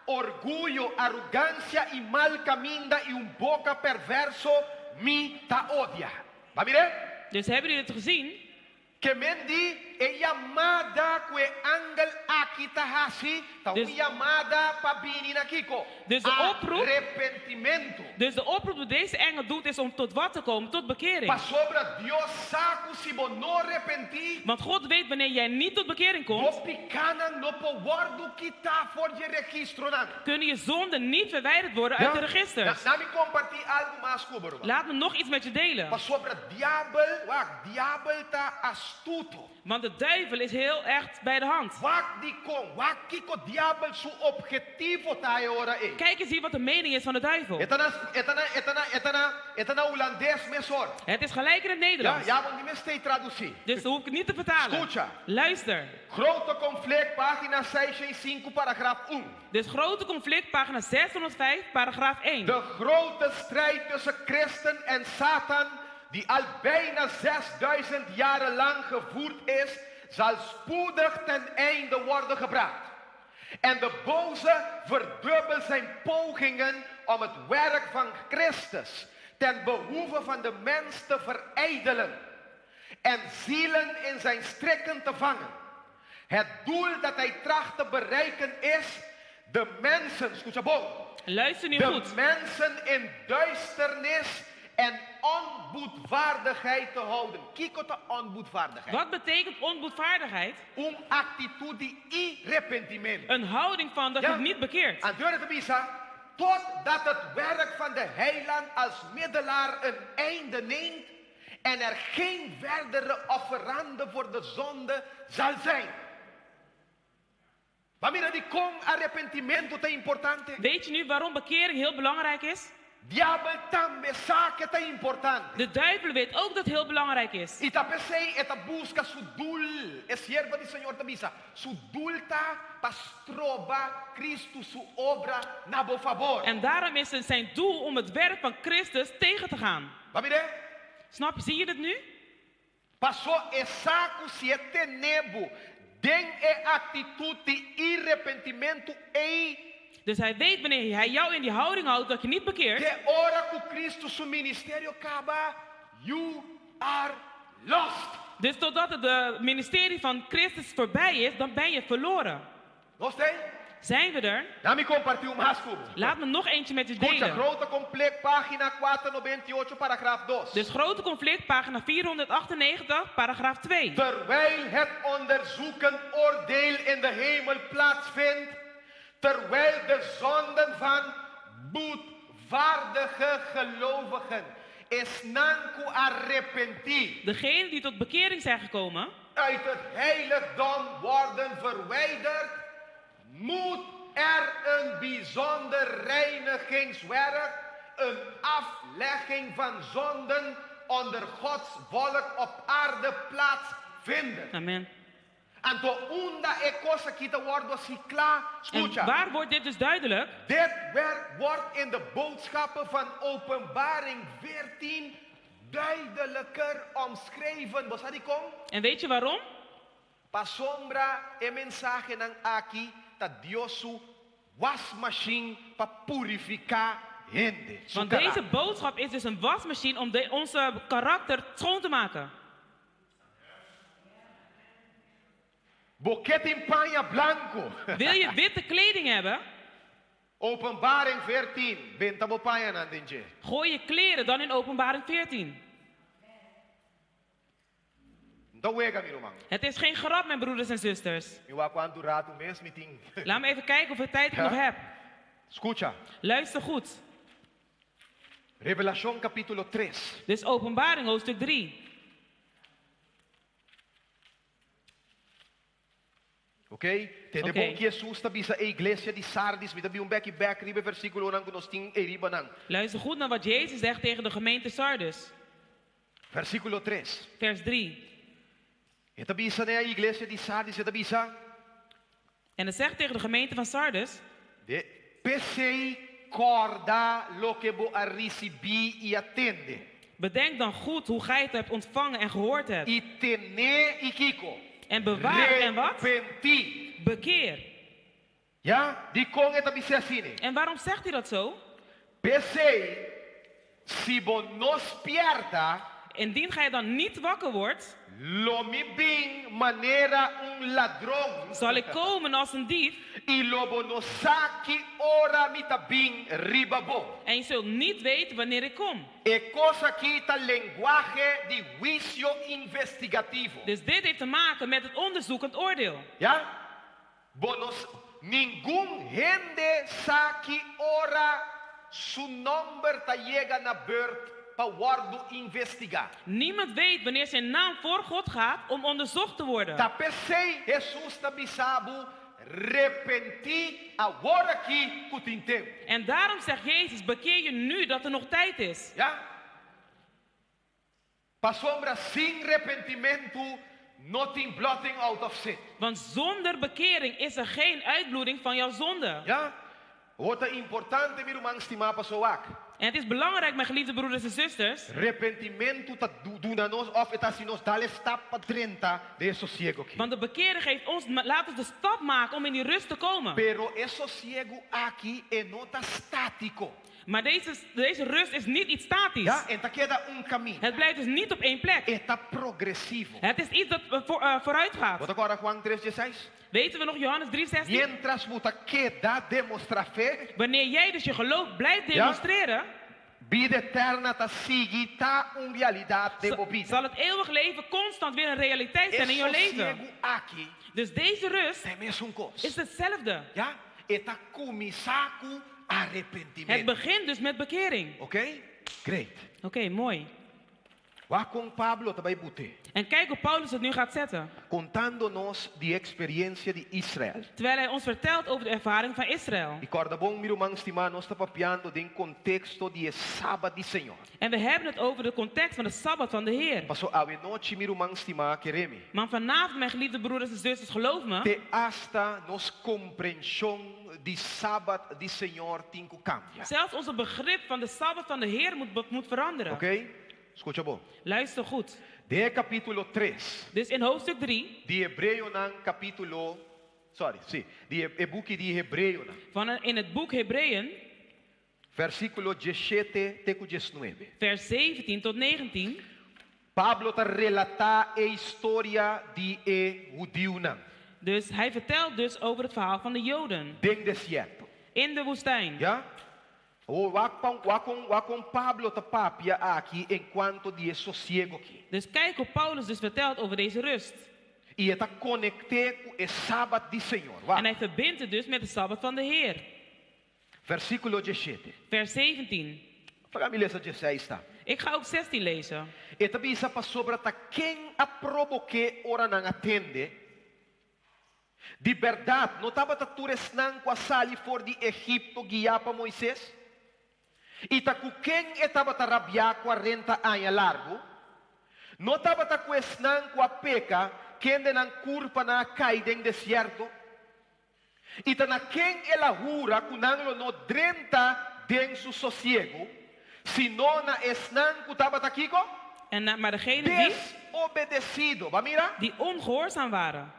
orguyo, arogansia i mal kaminda i un boka perverso mi ta odia. B'a mir'é? Dus hebben jullie het gezien? Ke men di e yamada ku e angel aki ta hasi, ta un Dus yamada pa bini na kiko? Dus de oproep Arepentimentu. Dus de oproep die deze engel doet is om tot wat te komen? Tot bekering. Pasobra Dios sa ku si bo no repentí, Want God weet wanneer jij niet tot bekering komt, bo pikánan no por wòrdu kitá for di e registronan. kunnen je zonden niet verwijderd worden uit de registers. Laga mi kompartí algu mas ku bo. Laat me nog iets met je delen. Pasobra diabel, wak, diabel ta astuto. Want de de duivel is heel echt bij de hand. Wak dikon, wak kiko diabel su objetivo ta e ora ei. Kijk eens hier wat de mening is van de duivel. E ta na, e ta na, e ta na, e ta na, e ta na hulandes mesora. Het is gelijk in het Ja, Nederlands. ja, bo no mester tradusí. Dus dat hoef ik niet te vertalen. Skucha. Luister. Grote conflict, pagina 605, paragraaf 1. Dus grote conflict, pagina 605, paragraaf 1. De grote strijd tussen christen en Satan, die al bijna 6000 jaren lang gevoerd is, zal spoedig ten einde worden gebracht. En de boze verdubbelt zijn pogingen om het werk van Christus ten behoeve van de mens te verijdelen en zielen in zijn strikken te vangen. Het doel dat hij tracht te bereiken is de mensen, skucha bon, Luister nu de goed. mensen in duisternis en onboedvaardigheid te houden. Kiko ta onboedvaardigheid. Wat betekent onboedvaardigheid? Un aktitut di arepentimentu. Een houding van dat je het niet bekeert. Anto e ta bisa, totdat het werk van de heiland als middelaar een einde neemt en er geen verdere offerande voor de zonde zal zijn. Bo a mira dikon arepentimentu ta importante? Weet je nu waarom bekering heel belangrijk is? Diabel tambe sa ku e ta importante. De duivel weet ook dat het heel belangrijk is. I ta p'esei e ta buska su doel. E siervo di Señor ta bisa. Su doel ta pa stroba Kristu su obra na bo fabor. En daarom is het zijn doel om het werk van Christus tegen te gaan. Bo a mir'é? Snap je? Zie je het nu? Pasó e sa ku si e tene bo den e aktitut di arepentimentu ei. Dus hij weet wanneer hij jou in die houding houdt dat je niet bekeert. Te ora ku Kristu su ministerio kaba, you are lost. Dus totdat het ministerie van Christus voorbij is, dan ben je verloren. Nos t'ei? Zijn we er? Laga mi kompartí un mas ku bo. Laat me nog eentje met u Skucha, delen. grote conflict, pagina 498, paragraaf 2. Dus grote conflict, pagina 498, paragraaf 2. Terwijl het onderzoekend oordeel in de hemel plaatsvindt, terwijl de zonden van boetvaardige gelovigen esnan ku a arepentí. Degenen die tot bekering zijn gekomen, uit het heiligdom worden verwijderd, moet er een bijzonder reinigingswerk, een aflegging van zonden onder Gods volk op aarde plaatsvinden. Amen. Anto unda e kos aki ta wòrdu hasí kla, En skucha. waar wordt dit dus duidelijk? Dit werk wordt in de boodschappen van Openbaring 14 duidelijker omschreven. Bo sa dikon? En weet je waarom? Pasobra e mensahenan aki ta Dios su wasmachine pa purifiká hende. Su Want deze karakter. boodschap is dus een wasmachine om onze karakter schoon te maken. Bo ke tin paña blanku. Wil je witte kleding hebben? Openbaring 14. Benta bo pañanan den dje. Gooi je kleren dan in Openbaring 14. No ta wega, mi ruman. Het is geen grap, mijn broeders en zusters. Mi wak kuantu ratu mes mi tin. Laat me even kijken hoeveel tijd ik Ja. nog heb. Skucha. Luister goed. Revelashon kapítulo 3. Dus Openbaring hoofdstuk 3. Ok? Tende Ok. bon ku Hesus ta bisa e iglesia di Sardis, mi ta bin un bèk bèk riba e versíkulonan ku nos tin eiribanan. Luister goed naar wat Jezus zegt tegen de gemeente Sardis. Versíkulo 3. Vers 3. E ta bisa na e iglesia di Sardis, e ta bisa En het zegt tegen de gemeente van Sardis. De P'esei kòrda loke bo a risibí i a tende. Bedenk dan goed hoe gij het hebt ontvangen en gehoord hebt. I ten'é i kiko. En bewaar en wat? Repentí. Bekeer. Ja, dikon e ta bis'é asina. En waarom zegt hij dat zo? P'esei, si bo no spièrta, Indien gij dan niet wakker wordt, lo mi bin manera un ladron. Zal ik komen als een dief. I lo bo no sa ki ora mi ta bin riba bo. En je zult niet weten wanneer ik kom. E kos aki ta lenguahe di huisio investigativo. Dus dit heeft te maken met het onderzoekend oordeel. Ja? Bo no s-, ningun hende sa ki ora su nòmber ta yega na beurt. pa wòrdu investigá. Niemand weet wanneer zijn naam voor God gaat om onderzocht te worden. Ta p'esei Hesus ta bisa bo, Repentí awor akí ku tin tempu. En daarom zegt Jezus, bekeer je nu dat er nog tijd is. Ya. Pasobra sin repentimentu no tin blotting out of sin. Want zonder bekering is er geen uitbloeding van jouw zonde. Ya. Awor ta importante, mi ruman stimá, paso wak. En het is belangrijk, mijn geliefde broeders en zusters. Repentimentu ta duna nos òf e ta hasi nos dal e stap pa drenta den e sosiegu aki. Want de bekering geeft ons, laat ons de stap maken om in die rust te komen. Pero e sosiegu aki e no ta státiko. Maar deze, deze rust is niet iets statisch. Ya, e n'ta keda un kaminda. Het blijft dus niet op één plek. E ta progresivo. Het is iets dat eh, voor, vooruit gaat. Bo ta kòrda Juan tres diesseis? Weten we nog Johannes 3:16? Miéntras bo ta keda demostrá fe. Wanneer jij dus je geloof blijft Ya. demonstreren. Bida eterna ta sigui ta un realidat den bo bida. Zal het eeuwig leven constant weer een realiteit E zijn in jouw leven. sosiegu aki Dus deze rust ta e mesun kos. is hetzelfde. Ya, e ta kuminsá ku Het arepentimentu. begint dus met bekering. Oké? Great. Oké, mooi. Wak kon Pablo ta bai but'é. En kijk hoe Paulus het nu gaat zetten. Kontando nos di e eksperensia di Israel. Terwijl hij ons vertelt over de ervaring van Israël. I kòrda bon, mi ruman stimá, nos ta papiando den konteksto di e Sabat di Señor. En we hebben het over de context van de Sabbat van de Heer. Paso awe nochi, mi ruman stimá, kere mi. Maar vanavond, mijn geliefde broeders en zusters, geloof me. Te asta nos komprenshon di Sabat di Señor tin ku kambia. Zelfs onze begrip van de Sabbat van de Heer moet, moet veranderen. Oké? Skucha bon. Luister goed. Den e kapítulo tres. Dus in hoofdstuk 3. Di Hebreonan kapítulo, sorry, sí, di e buki di Hebreonan. Van in het boek Hebreeën. Versíkulo diesshete te ku diesnuebe. Vers 17 tot 19. Pablo ta relatá e historia di e hudiunan. Dus hij vertelt dus over het verhaal van de Joden. Den desierto. In de woestijn. Ya? Awor wak pa wak kon wak kon Pablo ta papia aki enkuanto di e sosiego aki. Dus kijk hoe Paulus dus vertelt over deze rust. I e ta konekt'é ku e Sabat di Señor. Wak. En hij verbindt het dus met de Sabbat van de Heer. Versíkulo diesshete. Vers 17. Laga mi lesa diesseis ta. Ik ga ook 16 lezen. E ta bisa pasobra ta ken a probok'é ora nan a tende? Di bèrdat, no tabata tur esnan ku a sali for di Egipto guiá pa Moises? I ta ku ken e tabata rabiá kuarenta aña largu? No tabata ku esnan ku a peka, kende nan kurpanan a kai den desierto? I ta na ken el a hura ku nan lo no drenta den su sosiegu, sino na esnan ku tabata kiko? En na, maar degenen die. Desobedesido. Bo a mira? Die ongehoorzaam waren.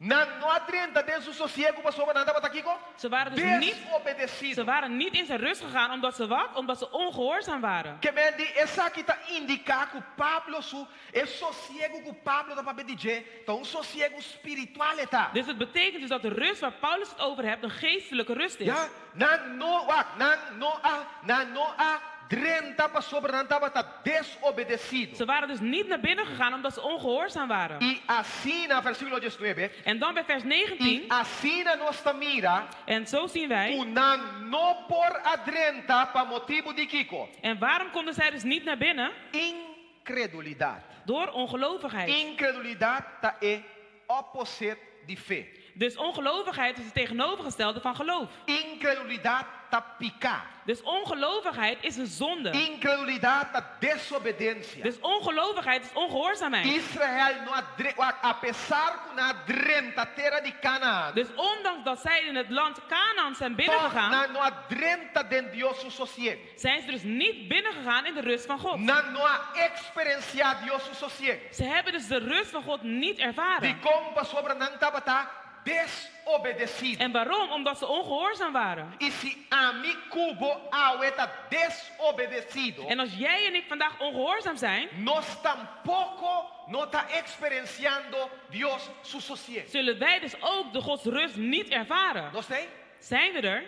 Nan no a drenta den su sosiegu pasobra nan tabata kiko? Ze waren dus niet, Desobedesido. ze waren niet in zijn rust gegaan omdat ze wat? Omdat ze ongehoorzaam waren. Ke men di esaki ta indiká ku Pablo su e sosiegu ku Pablo ta papia di dje ta un sosiegu spiritual e ta. Dus het betekent dus dat de rust waar Paulus het over hebt een geestelijke rust is. Ya, nan no, wak, nan no a, nan no a drenta pasobra nan tabata desobedesido. Ze waren dus niet naar binnen gegaan omdat ze ongehoorzaam waren. I asina, versíkulo diesnuebe. En dan bij vers I 19. asina nos ta mira. En zo zien wij. Ku nan no por a drenta pa motibu di kiko? En waarom konden zij dus niet naar binnen? Inkredulidat. Door ongelovigheid. Inkredulidat ta e opposite di fe. Dus ongelovigheid is het tegenovergestelde van geloof. Inkredulidat ta piká. Dus ongelovigheid is een zonde. Inkredulidat ta desobedensia. Dus ongelovigheid is ongehoorzaamheid. Israel no a dre, wak, apesar ku nan a drenta tera di Canaan. Dus ondanks dat zij in het land Canaan zijn Toch binnengegaan, nan no a drenta den Dios su sosiego. zijn ze dus niet binnengegaan in de rust van God. Nan no a eksperensiá Dios su sosiego. Ze hebben dus de rust van God niet ervaren. Dikon? Pasobra nan tabata desobedesido. En waarom? Omdat ze ongehoorzaam waren. I si ami ku bo awe ta desobedesido, En als jij en ik vandaag ongehoorzaam zijn, nos tampoko no ta eksperensiando Dios su sosiego. zullen wij dus ook de Gods rust niet ervaren. Nos t'ei? Zijn we er?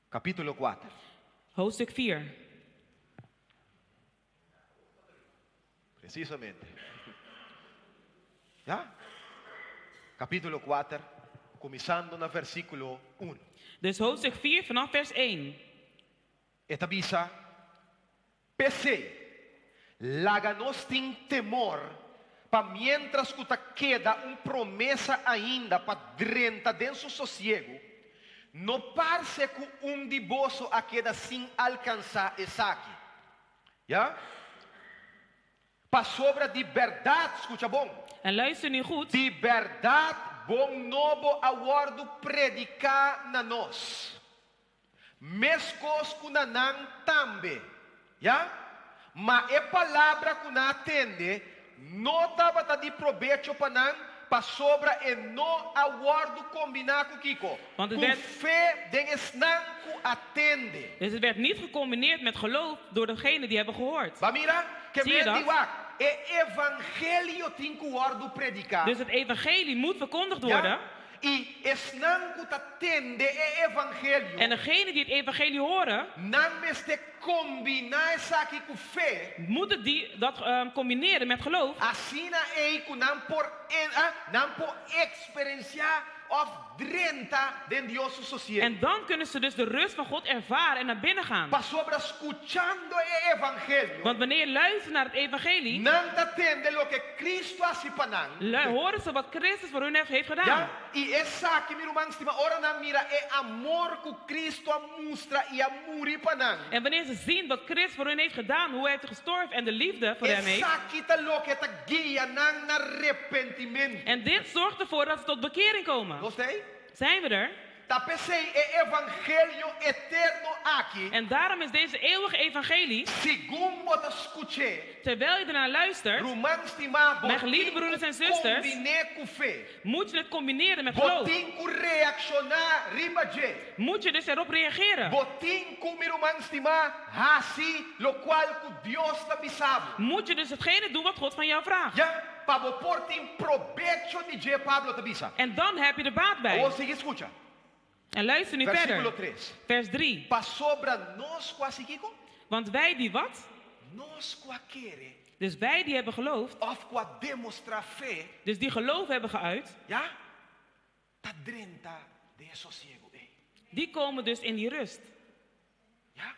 Kapítulo kuater. Hoofdstuk 4. Precisamente. Ja? Kapítulo 4, kuminsando na versíkulo 1. Dus hoofdstuk 4 vanaf vers 1. E ta bisa, P'esei, laga nos tin temor pa miéntras ku ta keda un promesa ainda pa drenta den su sosiegu, no parse ku un di boso a keda sin alkansá esaki. Ya? Pasobra di bèrdat, skucha bon. En luister nu goed. Di bèrdat bon nobo a wòrdu prediká na nos, meskos ku na nan tambe, ya? Ma e palabra ku nan a tende no tabata di probecho pa nan, pasobra e no a wòrdu kombiná ku kiko? Want het Ku werd. fe den esnan ku a tende. Dus het werd niet gecombineerd met geloof door degenen die hebben gehoord. Bo a mira? Ke Zie je men di dat? wak, e evangelio tin ku wòrdu prediká. Dus het evangelie moet verkondigd Ja? worden. I esnan ku ta tende e evangelio. En degenen die het evangelie horen. Nan mester kombiná esaki ku fe. Moeten die dat combineren met geloof. Asina ei ku nan por nan por eksperensiá òf drenta den Dios su sosiegu. En dan kunnen ze dus de rust van God ervaren en naar binnen gaan. Pasobra skuchando e evangelio. Want wanneer je luistert naar het evangelie. Nan ta tende loke Cristo a hasi pa nan. Horen ze wat Christus voor hun heeft gedaan. Ya, i esaki, mi ruman stima, ora nan mira e amor ku Cristo a mustra i a muri pa nan. En wanneer ze zien wat Christus voor hun heeft gedaan, hoe hij heeft gestorven en de liefde voor hem heeft. Esaki ta loke ta guia nan na repentimentu. En dit zorgt ervoor dat ze tot bekering komen. Nos t'ei? Zijn we er? Ta p'esei e evangelio eterno aki. En daarom is deze eeuwige evangelie. Segun bo ta skuch'é. Terwijl je ernaar luistert. Ruman stimá, bo Mijn geliefde tin broeders ku en zusters. kombiné ku fe. Moet je het combineren met Bo geloof. tin ku reakshoná riba dje. Moet je dus erop reageren. Bo tin ku, mi ruman stimá, hasi lokual ku Dios ta bisa bo. Moet je dus hetgene doen wat God van jou vraagt. Ya, pa bo por tin probecho di dje, Pablo ta bisa. En dan heb je er baat bij. Awor sigui skucha. En luister nu Versíkulo verder. tres. Vers 3. Pasobra nos ku a hasi kiko? Want wij die wat? Nos ku a kere. Dus wij die hebben geloofd. Òf ku a demostrá fe. Dus die geloof hebben geuit. Ya, ta drenta den e sosiegu ei. Die komen dus in die rust. Ya.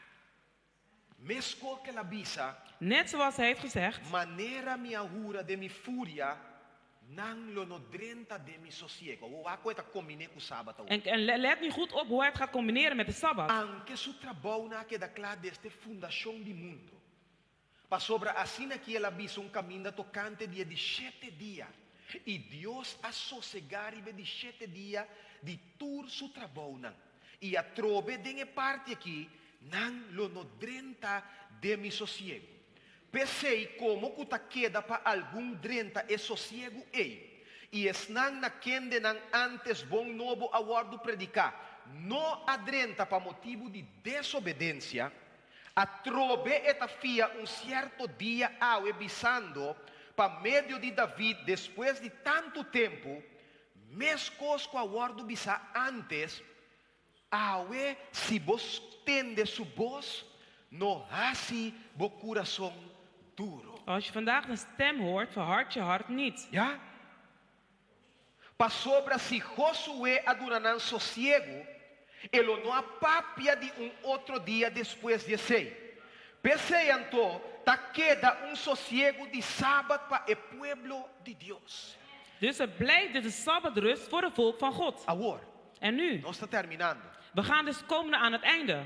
Meskos ku el a bisa. Net zoals hij heeft gezegd. Manera mi a hura den mi furia, nan lo no drenta den mi sosiego. Awor wak ku e ta kombiné ku sabat awor. En, en let nu goed op hoe hij het gaat combineren met de Sabbat. Anke su trabounan a keda kla desde fundashon di mundu. Pasobra asina aki el a bisa un kaminda tokante di e di shete dia, i Dios a sosegá riba e di shete dia di tur su trabounan. I atrobe den e parti aki, Nan lo no drenta den mi sosiegu. P'esei, komo ku ta keda pa algun drenta e sosiegu ei, i esnan na kendenan ántes bon nobo a wòrdu prediká no a drenta pa motibu di desobedensia, atrobe e ta fia un sierto dia awe bisando pa medio di David despues di tantu tempu, meskos ku a wòrdu bisá ántes, Awe, si bo tende su bos, no hasi bo kurason duru. Als je vandaag de stem hoort, verhard je hart niet. Ya. Pasobra si Josué a duna nan sosiegu, e lo no a papia di un otro dia despues di esei. P'esei anto, ta keda un sosiegu di sabat pa e pueblo di Dios. Dus er blijft dus de sabbatrust voor het volk van God. Awor, En nu? Nos ta terminando. We gaan dus komen aan het einde.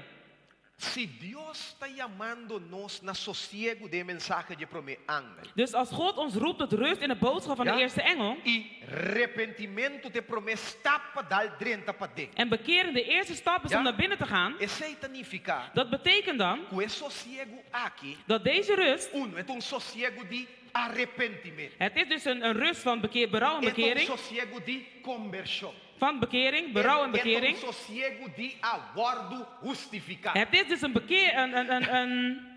Si Dios ta yamando nos na sosiegu den e mensahe di e promé angel. Dus als God ons roept tot rust in de boodschap van de eerste engel. I repentimentu ta e promé stap pa dal drenta paden. En bekeren de eerste stap is om naar binnen te gaan. Esei ta nifiká. Dat betekent dan. Ku e sosiegu aki. Dat deze rust. Uno, e ta un sosiegu di arepentimentu. Het is dus een, een rust van bekeer, berouw en E ta un bekering. sosiegu di kombershon. Van bekering, berouw en E ta un bekering. sosiegu di a wòrdu hustifiká. Het is dus een bekeer, een, een, een, een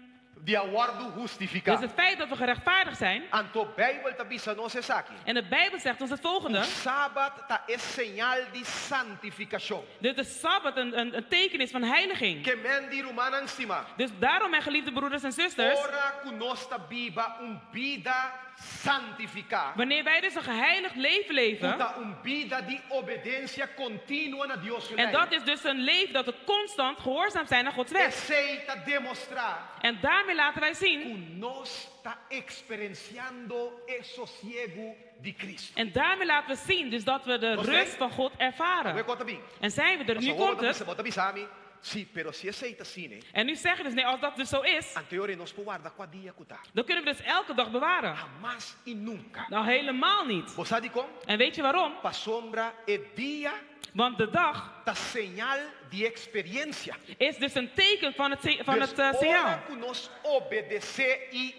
Di a wòrdu hustifiká. Dus het feit dat we gerechtvaardigd zijn. Anto Beibel ta bisa nos esaki. En de Bijbel zegt ons het volgende. Ku Sabat ta e señal di santifikashon. Dat de Sabbat een, een, een teken is van heiliging. Ke men di rumannan stimá. Dus daarom, mijn geliefde broeders en zusters. Ora ku nos ta biba un bida. santifiká, Wanneer wij dus een geheiligd leven ku leven, ta un bida di obedensia kontinuo na Dios su en lei, dat is dus een leven dat we constant gehoorzaam zijn aan Gods wet. Esei ta demostrá En daarmee laten wij zien, ku nos ta eksperensiando e sosiegu di Kristu. en daarmee laten we zien dus dat we de Nog rust steeds? van God Awor ervaren. kos ta bin. En zijn we er, nu komt het. Bo ta bisa mi, sí, pero si esei ta asina, En nu zeggen dus, nee, als dat dus zo is, anto e ora nos por warda kua dia ku ta. dan kunnen we dus elke dag bewaren. Hamas i nunka. Nou, helemaal niet. Bo sa dikon? En weet je waarom? Pasobra e dia Want de dag ta señal di eksperensia. is dus een teken van het, van Dus het eh, ora signaal. ku nos obedesé i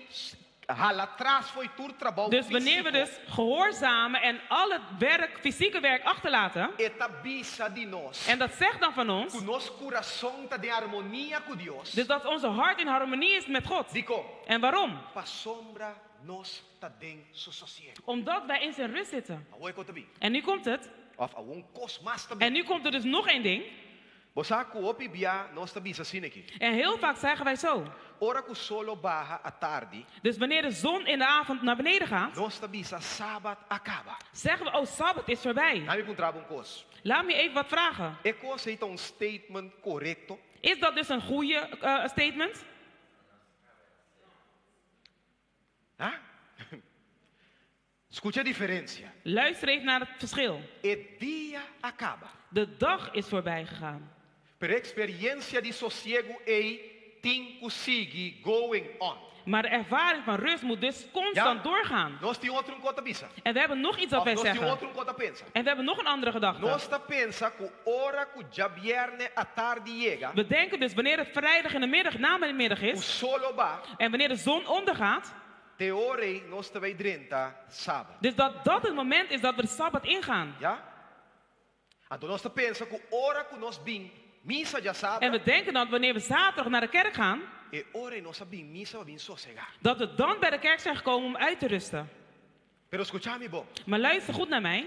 hala atras fo'i tur trabou Dus wanneer we físiko, dus gehoorzamen en al het werk, fysieke werk achterlaten, e ta bisa di nos en dat zegt dan van ons, ku nos kurason ta den harmonia ku Dios. dus dat onze hart in harmonie is met God. Dikon, En waarom? pasobra nos ta den su sosiegu. Omdat wij in zijn rust zitten. Awor e kos ta bin. En nu komt het. Òf awor un kos mas ta bin. En nu komt er dus nog één ding. Bo sa ku hopi bia nos ta bisa asin'aki. En heel vaak zeggen wij zo. Ora ku solo baha atardi, Dus wanneer de zon in de avond naar beneden gaat, nos ta bisa sabat a kaba. zeggen we, oh, Sabbat is voorbij. Laga mi puntra bo un kos. Laat me even wat vragen. E kos ei ta un statement korekto? Is dat dus een goede statement? Ha? Skucha e diferensia. Luister even naar het verschil. E dia a kaba. De dag is voorbij gegaan. Pero e eksperensia di sosiegu ei tin ku sigui going on. Maar de ervaring van rust moet dus constant Ja? doorgaan. Nos tin otro un kos ta bisa. En we hebben nog iets dat Òf wij nos tin zeggen. otro un kos ta pensa. En we hebben nog een andere gedachte. Nos ta pensa ku ora ku djabièrnè atardi yega, We denken dus wanneer het vrijdag in de middag, namiddag ku is, solo baha, en wanneer de zon ondergaat, ta e ora ei nos ta bai drenta sabat. dus dat dat het moment is dat we de Sabbat ingaan. Ja? Anto nos ta pensa ku ora ku nos bin misa djasabra, En we denken dan wanneer we zaterdag naar de kerk gaan, e ora ei nos a bin misa pa bin sosegá. dat we dan bij de kerk zijn gekomen om uit te rusten. Pero skucha mi bon. Maar luister goed naar mij.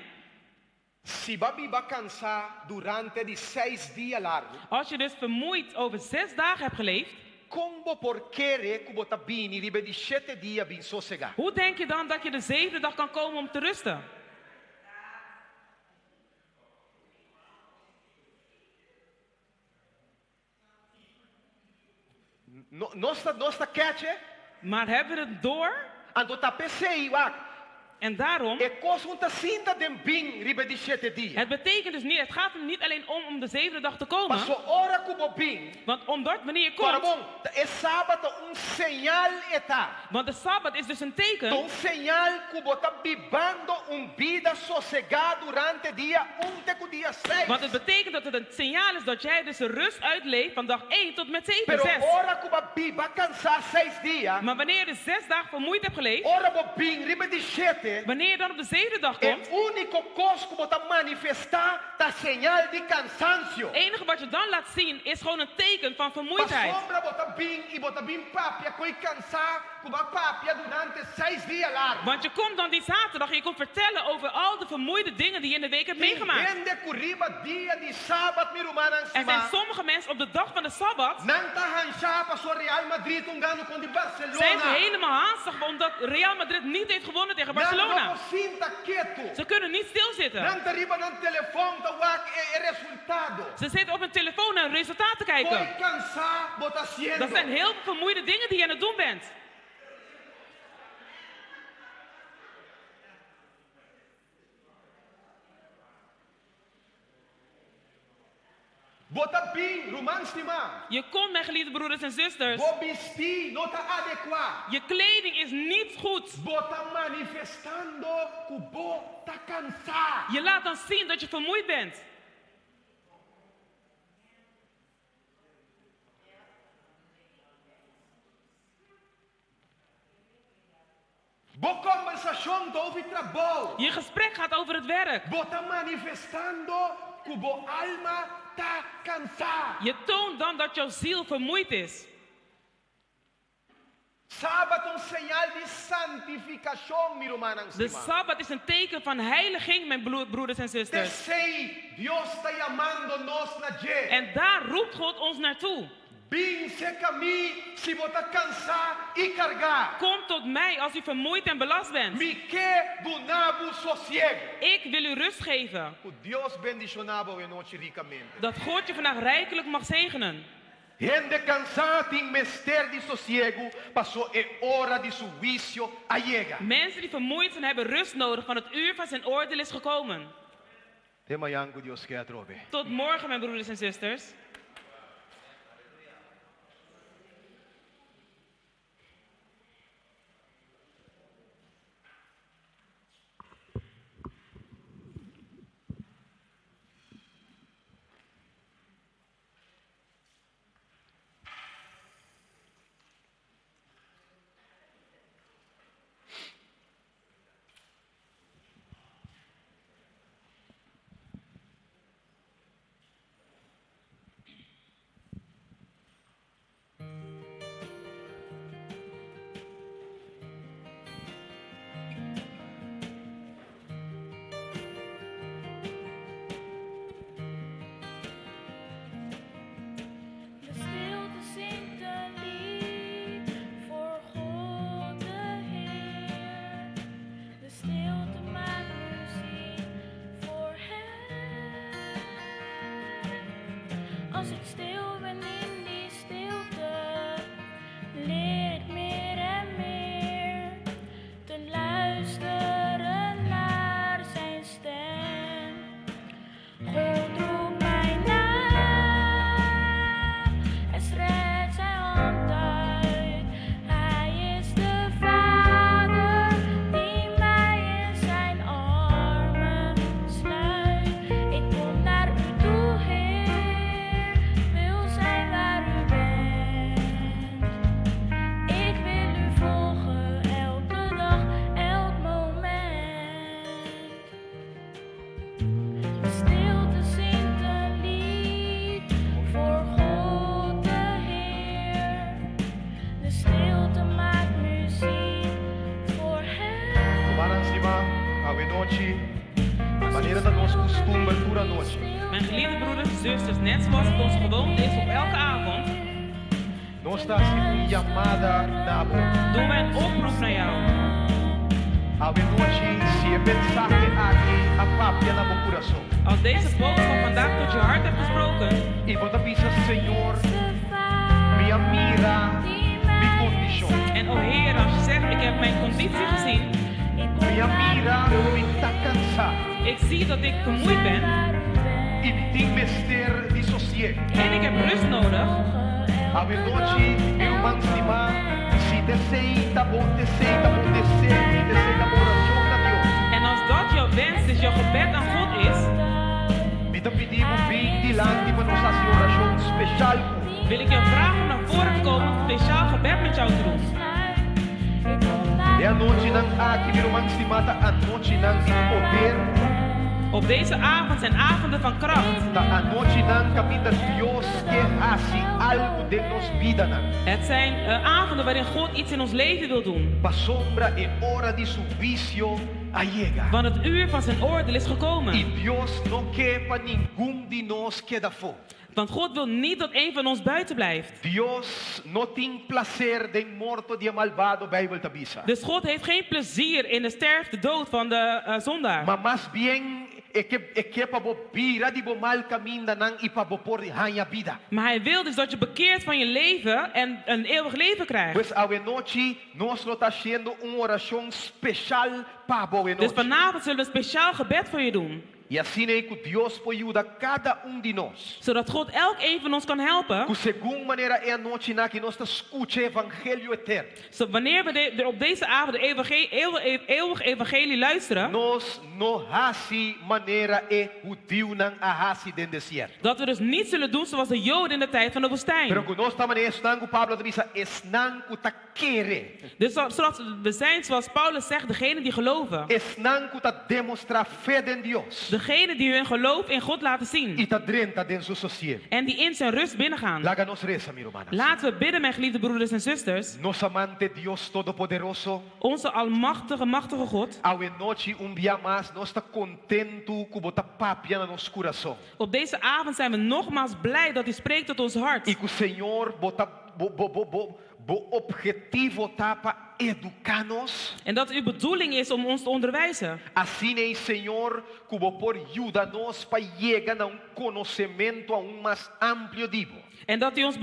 Si bo a biba kansá durante di seis dia largu, Als je dus vermoeid over 6 dagen hebt geleefd, kon bo por kere ku bo ta bini riba di shete dia bin sosegá? hoe denk je dan dat je de zevende dag kan komen om te rusten? No, nos ta, nos ta catch e? Maar hebben we het door? Anto ta p'esei, wak. En daarom, E kos no ta sinta den bin riba di shete dia. het betekent dus niet, het gaat hem niet alleen om de zevende dag te komen. Paso ora ku bo bin, Want omdat wanneer je komt, Para bon, e sabat ta un señal e ta. want de Sabbat is dus een teken. Ta un señal ku bo ta bibando un bida sosegá durante dia 1 te ku dia 6. Want het betekent dat het een signaal is dat jij dus de rust uitleeft van dag 1 tot met 7, Pero 6. ora ku bo a biba kansá 6 dia, Maar wanneer je dus 6 dagen vermoeid hebt geleefd, ora bo bin riba di shete, wanneer je dan op de zevende dag e komt, úniko kos ku bo ta manifestá ta señal di kansansio. het enige wat je dan laat zien is gewoon een teken van vermoeidheid. Pasobra bo ta bin i bo ta bin papia ko'i kansá ku bo a papia durante 6 dia largu. Want je komt dan die zaterdag en je komt vertellen over al de vermoeide dingen die je in de week hebt meegemaakt. Hende ku riba dia di sabat mi rumannan Er zijn stimá. sommige mensen op de dag van de Sabbat, Nan ta hanshá paso Real Madrid no a gana kontra zijn ze Barcelona. helemaal haastig omdat Real Madrid niet heeft gewonnen tegen Nan no Barcelona. por sinta ketu. Ze kunnen niet stilzitten. Nan ta riba nan telefòn ta wak e, e resultado. Ze zitten op hun telefoon naar hun resultaat te kijken. Ko'i kansá bo ta hasiendo. Dat zijn heel veel vermoeide dingen die je aan het doen bent. Bo ta bin, ruman stimá. Je komt, mijn geliefde broeders en zusters. Bo bistí no ta adekuá. Je kleding is niet goed. Bo ta manifestando ku bo ta kansá. Je laat dan zien dat je vermoeid bent. Bo kombersashon ta over trabou. Je gesprek gaat over het werk. Bo ta manifestando ku bo alma ta kansá. Je toont dan dat jouw ziel vermoeid is. Sabat ta un señal di santifikashon, mi rumannan De stimá. Sabbat is een teken van heiliging, mijn broeders en zusters. T'esei, Dios ta yamando nos na dje. En daar roept God ons naartoe. Bin serka mi si bo ta kansá i kargá. Kom tot mij als u vermoeid en belast bent. Mi ke duna bo sosiegu. Ik wil u rust geven. Ku Dios bendishoná bo e nochi rikamente. Dat God je vandaag rijkelijk mag zegenen. Hende kansá tin mester di sosiegu paso e ora di su huisio a yega. Mensen die vermoeid zijn hebben rust nodig, want het uur van zijn oordeel is gekomen. Te mañan ku Dios ke atrobe. Tot morgen mijn broeders en zusters. De stilte zingt een lied voor God de Heer. De stilte maakt muziek voor Hem. Als ik stil ben in die stilte, leer ik meer en meer te luisteren naar Zijn stem. God roept mij na en strekt zijn hand uit. Hij is de Vader die mij in zijn armen sluit. Ik kom naar u toe, Heer, wil zijn waar u bent. Ik wil u volgen elke dag, elk moment. De stilte zingt een lied voor God de Heer. De stilte maakt muziek voor Hem. Rumannan stimá, awe nochi, manera ta nos kustumber tur anochi. Mijn geliefde broeders en zusters, net zoals het ons gewoonte is op elke avond, Nos ta hasi un yamada na bo. doen wij een oproep naar jou. Awe nochi, si e mensahe aki a papia na bo kurason. Als deze boodschap vandaag tot je hart heeft gesproken, I bo ta bisa, Señor, mi a mira mi kondishon. en o Heer, als je zegt, ik heb mijn conditie gezien, Mi a mira ku mi ta kansá. ik zie dat ik vermoeid ben I mi tin mester di sosiegu. en ik heb rust nodig. Awe nochi, mi ruman stimá, si t'esei ta bo, t'esei ta bo deseo i t'esei ta bo orashon na Dios. En als dat jouw wens is, jouw gebed aan God is, Mi ta pidi bo bin dilanti pa nos hasi orashon speshal ku bo. wil ik jou vragen om naar voren te komen om een speciaal gebed met jou te doen. E anochinan aki, mi ruman stimá, ta anochinan di poder. Op deze avond zijn avonden van kracht. Ta anochinan kaminda Dios ke hasi algu den nos bidanan. Het zijn eh, avonden waarin God iets in ons leven wil doen. Pasobra e ora di su huisio a yega. Want het uur van zijn oordeel is gekomen. I Dios no ke pa ningun di nos keda afó. Want God wil niet dat een van ons buiten blijft. Dios no tin plaser den morto di e malbado, Beibel ta bisa. Dus God heeft geen plezier in de sterfte dood van de eh, zondaar. Ma mas bien e ke e ke pa bo bira di bo mal kamindanan i pa bo por haña bida. Maar hij wil dus dat je bekeert van je leven en een eeuwig leven krijgt. Pues awe nochi nos lo ta hasiendo un orashon speshal pa bo awe Dus nochi. vanavond zullen we een speciaal gebed voor je doen. I asina ei ku Dios por yuda kada un di nos. Zodat God elk een van ons kan helpen. Ku segun manera e anochinan aki nos ta skucha e evangelio eterno. Zo wanneer we de, de- op deze avond de evange- eeuw- eeuwig evangelie luisteren. Nos no hasi manera e hudiunan a hasi den desierto. Dat we dus niet zullen doen zoals de Joden in de tijd van de woestijn. Pero ku nos ta manera esnan ku Pablo ta bisa esnan ku ta kere. Dus zodat we zijn zoals Paulus zegt, degene die geloven. Esnan ku ta demostrá fe den Dios. Degene die hun geloof in God laten zien. I ta drenta den su sosiegu. En die in zijn rust binnengaan. Laga nos resa, mi rumannan. Laten we bidden, mijn geliefde broeders en zusters. Nos amante Dios Todopoderoso. Onze almachtige, machtige God. Awe nochi un bia mas nos ta kontentu ku bo ta papia na nos kurason. Op deze avond zijn we nogmaals blij dat u spreekt tot ons hart. I ku Señor bo ta bo bo bo bo bo ophetivo ta pa eduká nos. En dat uw bedoeling is om ons te onderwijzen. Asina ei Señor ku bo por yuda nos pa yega na un konosementu aun mas amplio di bo. En dat u ons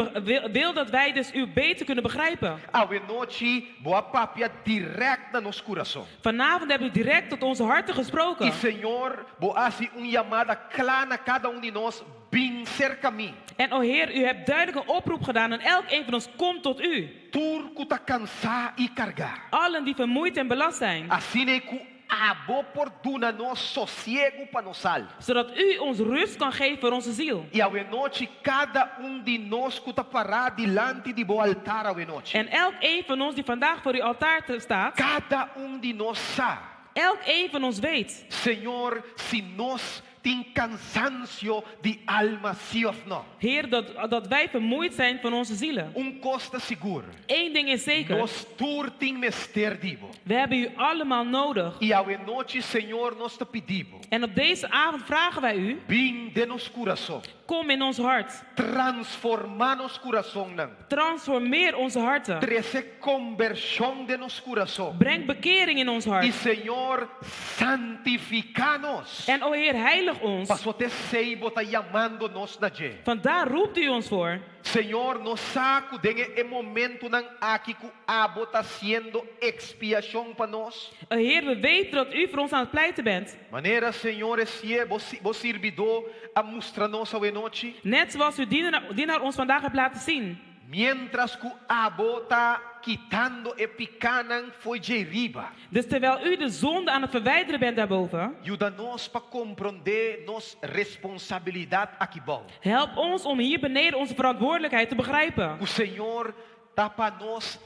wil dat wij dus u beter kunnen begrijpen. Awe nochi bo a papia dirèkt na nos kurason. Vanavond hebt u direct tot onze harten gesproken. I Señor, bo a hasi un yamada kla na kada un di nos, Bin serka mi. En o Heer, u hebt duidelijk een oproep gedaan aan elk een van ons, kom tot u. Tur ku ta kansá i kargá. Allen die vermoeid en belast zijn. Asina ei ku abo por duna nos sosiegu pa nos alma. Zodat u ons rust kan geven voor onze ziel. I awenochi kada un di nos ku ta pará dilanti di bo altar awenochi. En elk een van ons die vandaag voor uw altaar staat. Kada un di nos sa. Elk een van ons weet. Señor, si nos tin kansansio di alma sí òf nò. Heer, dat, dat wij vermoeid zijn van onze zielen. Un kos ta sigur. Eén ding is zeker. Nos tur tin mester di bo. We hebben u allemaal nodig. I awenochi, Señor, nos ta pidi bo. En op deze avond vragen wij u. Bin den nos kurason. Kom in ons hart. Transformá nos kurasonnan. Transformeer onze harten. Trese kombershon den nos kurason. Breng bekering in ons hart. I Señor, santifiká nos. En o Heer, heilig ons. Pasobra t'esei bo ta yamando nos na dje. Want daar roept u ons voor. Señor, nos sa ku den e momentunan aki ku abo ta hasiendo ekspiashon pa nos. O Heer, we weten dat u voor ons aan het pleiten bent. Manera, Señor, e sie bo bo sirbidó a mustra nos awenochi. Net zoals uw dienaar ons vandaag hebt laten zien. Miéntras ku abo ta kitando e pikánan fo'i dje riba. Dus terwijl u de zonde aan het verwijderen bent daarboven. Yuda nos pa komprondé nos responsabilidat aki bou. Help ons om hier beneden onze verantwoordelijkheid te begrijpen. Ku Señor ta pa nos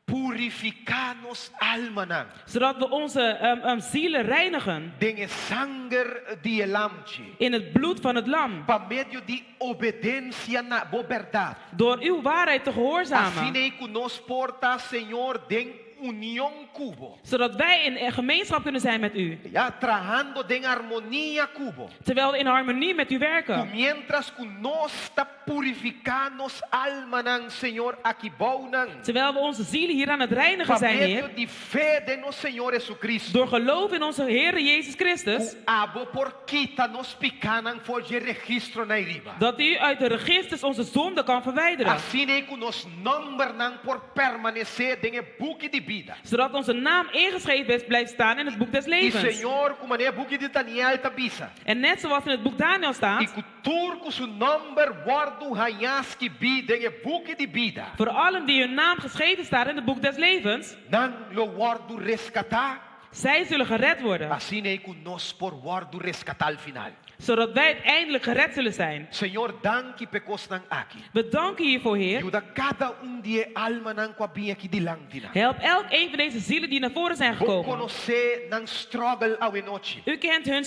purifiká nos almanan. Zodat we onze zielen reinigen. Den e sanger di e Lamchi. In het bloed van het Lam. Pa medio di obedensia na bo bèrdat. Door uw waarheid te gehoorzamen. Asina ei ku nos por ta, Señor, den union ku bo. Zodat wij in gemeenschap kunnen zijn met u. Ya, trahando den armonia ku bo. Terwijl we in harmonie met u werken. Ku miéntras ku nos ta purifiká nos almanan, Señor, aki bounan. Terwijl we onze zielen hier aan het reinigen Pa zijn, medio Heer. di fe den nos Señor Jesucristo. Door geloof in onze Heer Jezus Christus. Ku abo por kita nos pikánan for dje registronan ei riba. Dat u uit de registers onze zonde kan verwijderen. Asina ei ku nos nòmbernan por permanesé den e buki di bida. Zodat onze naam ingeschreven is, blijft staan in het boek des I levens. Señor, ku manera e buki di Daniel ta bisa. En net zoals in het boek Daniel I staat. ku tur ku su nòmber wòrdu hañá skibí den e buki di bida. Voor allen die hun naam geschreven staat in het boek des levens. Nan lo wòrdu reskatá. Zij zullen gered worden. Asina ei ku nos por wòrdu reskatá al final. Zodat wij uiteindelijk gered zullen zijn. Señor, danki p'e kosnan aki. We danken u hiervoor, Heer. Yuda kada un di e almanan ku a bin aki dilanti nan. Help elk een van deze zielen die naar voren zijn Bo gekomen. konosé nan struggle awenochi. U kent hun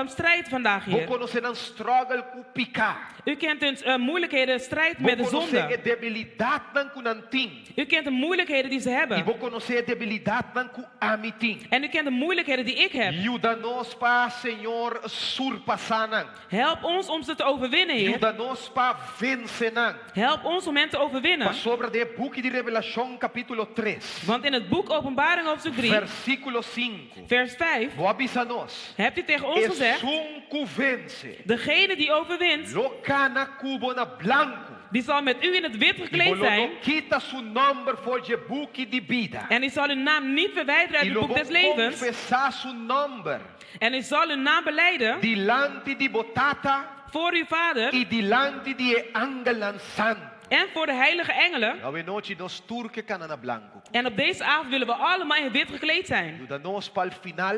strijd vandaag, Bo Heer. konosé nan struggle ku piká. U kent hun moeilijkheden, strijd Bo met de konosé zonde. e debilidatnan ku nan tin. U kent de moeilijkheden die ze I hebben. bo konosé e debilidatnan ku ami tin. En u kent de moeilijkheden die ik heb. Yuda nos pa, Señor, surpasá nan. Help ons om ze te overwinnen, Heer. Yuda nos pa vense nan. Help ons om hen te overwinnen. Pasobra den e buki di Revelashon kapítulo tres. Want in het boek Openbaring hoofdstuk 3, Versíkulo sinku. vers 5, Bo a bisa nos, hebt u tegen ons gezegd, Esun ku vense, degene die overwint, lo kana ku bo na blanku. die zal met u in het wit I gekleed bo lo zijn. no kita su nòmber for dje buki di bida. En u zal uw naam niet verwijderen uit I het lo boek bo des levens. konfesá su nòmber. En u zal uw naam belijden. Dilanti di bo tata. Voor uw vader. I dilanti di e angelnan santu. En voor de heilige engelen. Awe nochi nos tur ke kana na blanku. En op deze avond willen we allemaal in het wit gekleed zijn. Yuda nos pa al final.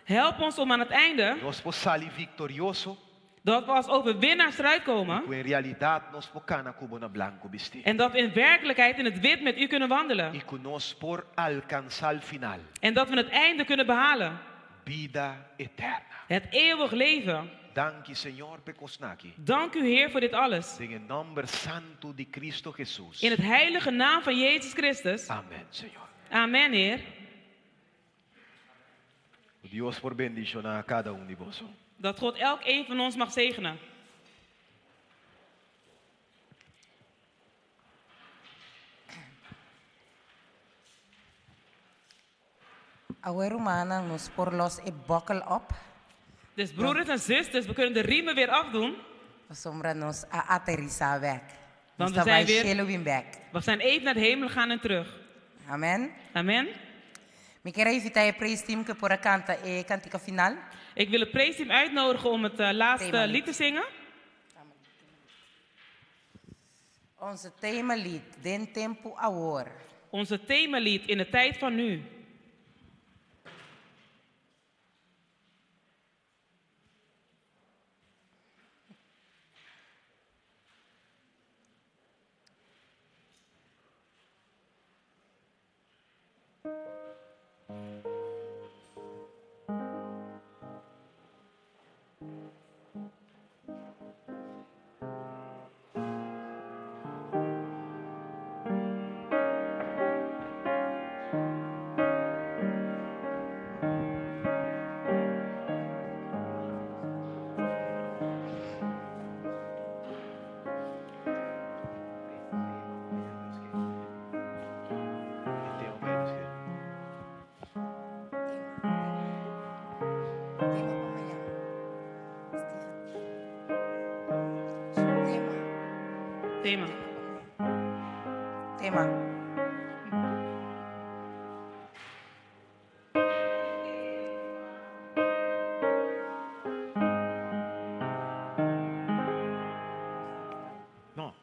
Help ons om aan het einde. Nos por sali viktorioso. Dat we als overwinnaars eruit komen. Ku en realidat nos por kana ku bo na blanku bistí. En dat we in werkelijkheid in het wit met u kunnen wandelen. I ku nos por alkansá al final. En dat we het einde kunnen behalen. Bida eterno. Het eeuwig leven. Danki Señor p'e kosnan aki. Dank u Heer voor dit alles. Den e nòmber santu di Kristu Hesus. In het heilige naam van Jezus Christus. Amèn, Señor. Amen, Heer. Ku Dios por bendishoná kada un di boso. Dat God elk een van ons mag zegenen. Awe rumannan nos por los e bokkel op. Dus broeders en zusters, we kunnen de riemen weer afdoen. Pasobra nos a aterisa bek. Nos Want we ta zijn bai weer, shelu bin bek. we zijn even naar de hemel gegaan en terug. Amen. Amen. Mi kier a invita e praise team ku por a kanta e kantika final. Ik wil het praise team uitnodigen om het eh, laatste Themalied. lied te zingen. Onze themalied, Den tempu awor. Onze themalied in de tijd van nu. Tema. Tema. No.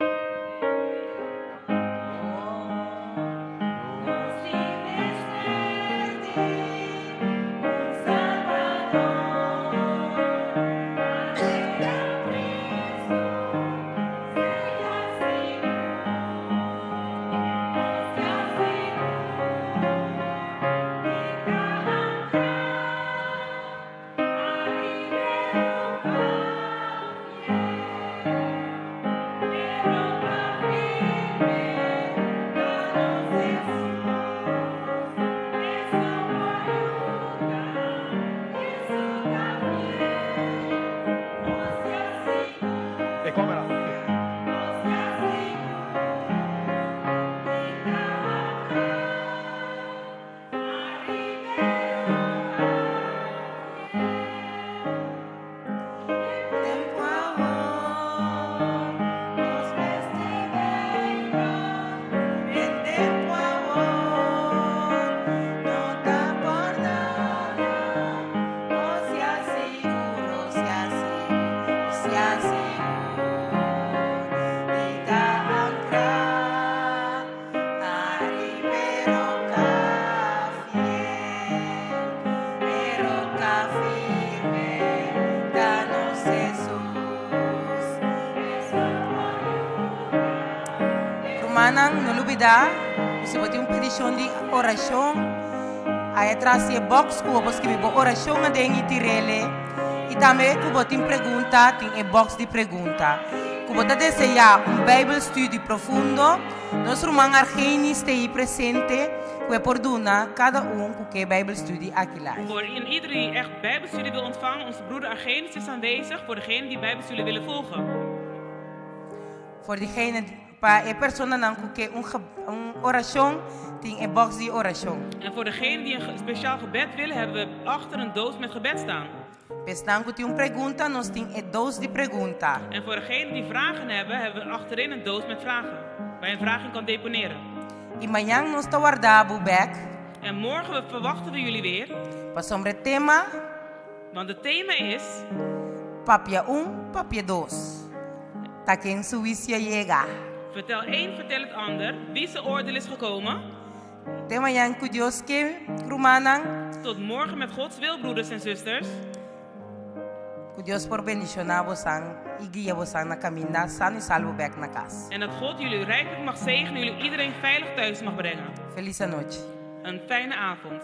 E kamera. Rumannan, no lubidá, si bo tin un petishon di orashon, aya tras di e box ku bo por skibi bo orashon aden i tir'ele. I tambe ku bo tin pregunta, tin e box di pregunta. Ku bo ta deseá un Bijbelstudie profundo, nos ruman Argenis ta ei presente ku e por duna kada un ku ke Bijbelstudie aki live. Voor een ieder die echt Bijbelstudie wil ontvangen, onze broeder Argenis is aanwezig voor degenen die Bijbelstudie willen volgen. Voor diegene, pa e personanan ku ke un un orashon, tin e box di orashon. En voor degenen die een speciaal gebed willen, hebben we achter een doos met gebed staan. P'esnan ku tin un pregunta, nos tin e doos di pregunta. En voor degenen die vragen hebben, hebben we achterin een doos met vragen. Waar je een vraag in kan deponeren. I mañan nos ta warda bo bèk. En morgen verwachten we jullie weer. Pasobra e tema. Want het thema is. Papia un, papia dos. Ta ken su huisio yega. Vertel één, vertel het ander. Wie zijn oordeel is gekomen. Te mañan ku Dios ke, rumannan. Tot morgen met Gods wil, broeders en zusters. Ku Dios por bendishoná bosan i guia bosan na kaminda sano i salvo bèk na kas. En dat God jullie rijkelijk mag zegenen, jullie iedereen veilig thuis mag brengen. Felis anochi. Een fijne avond.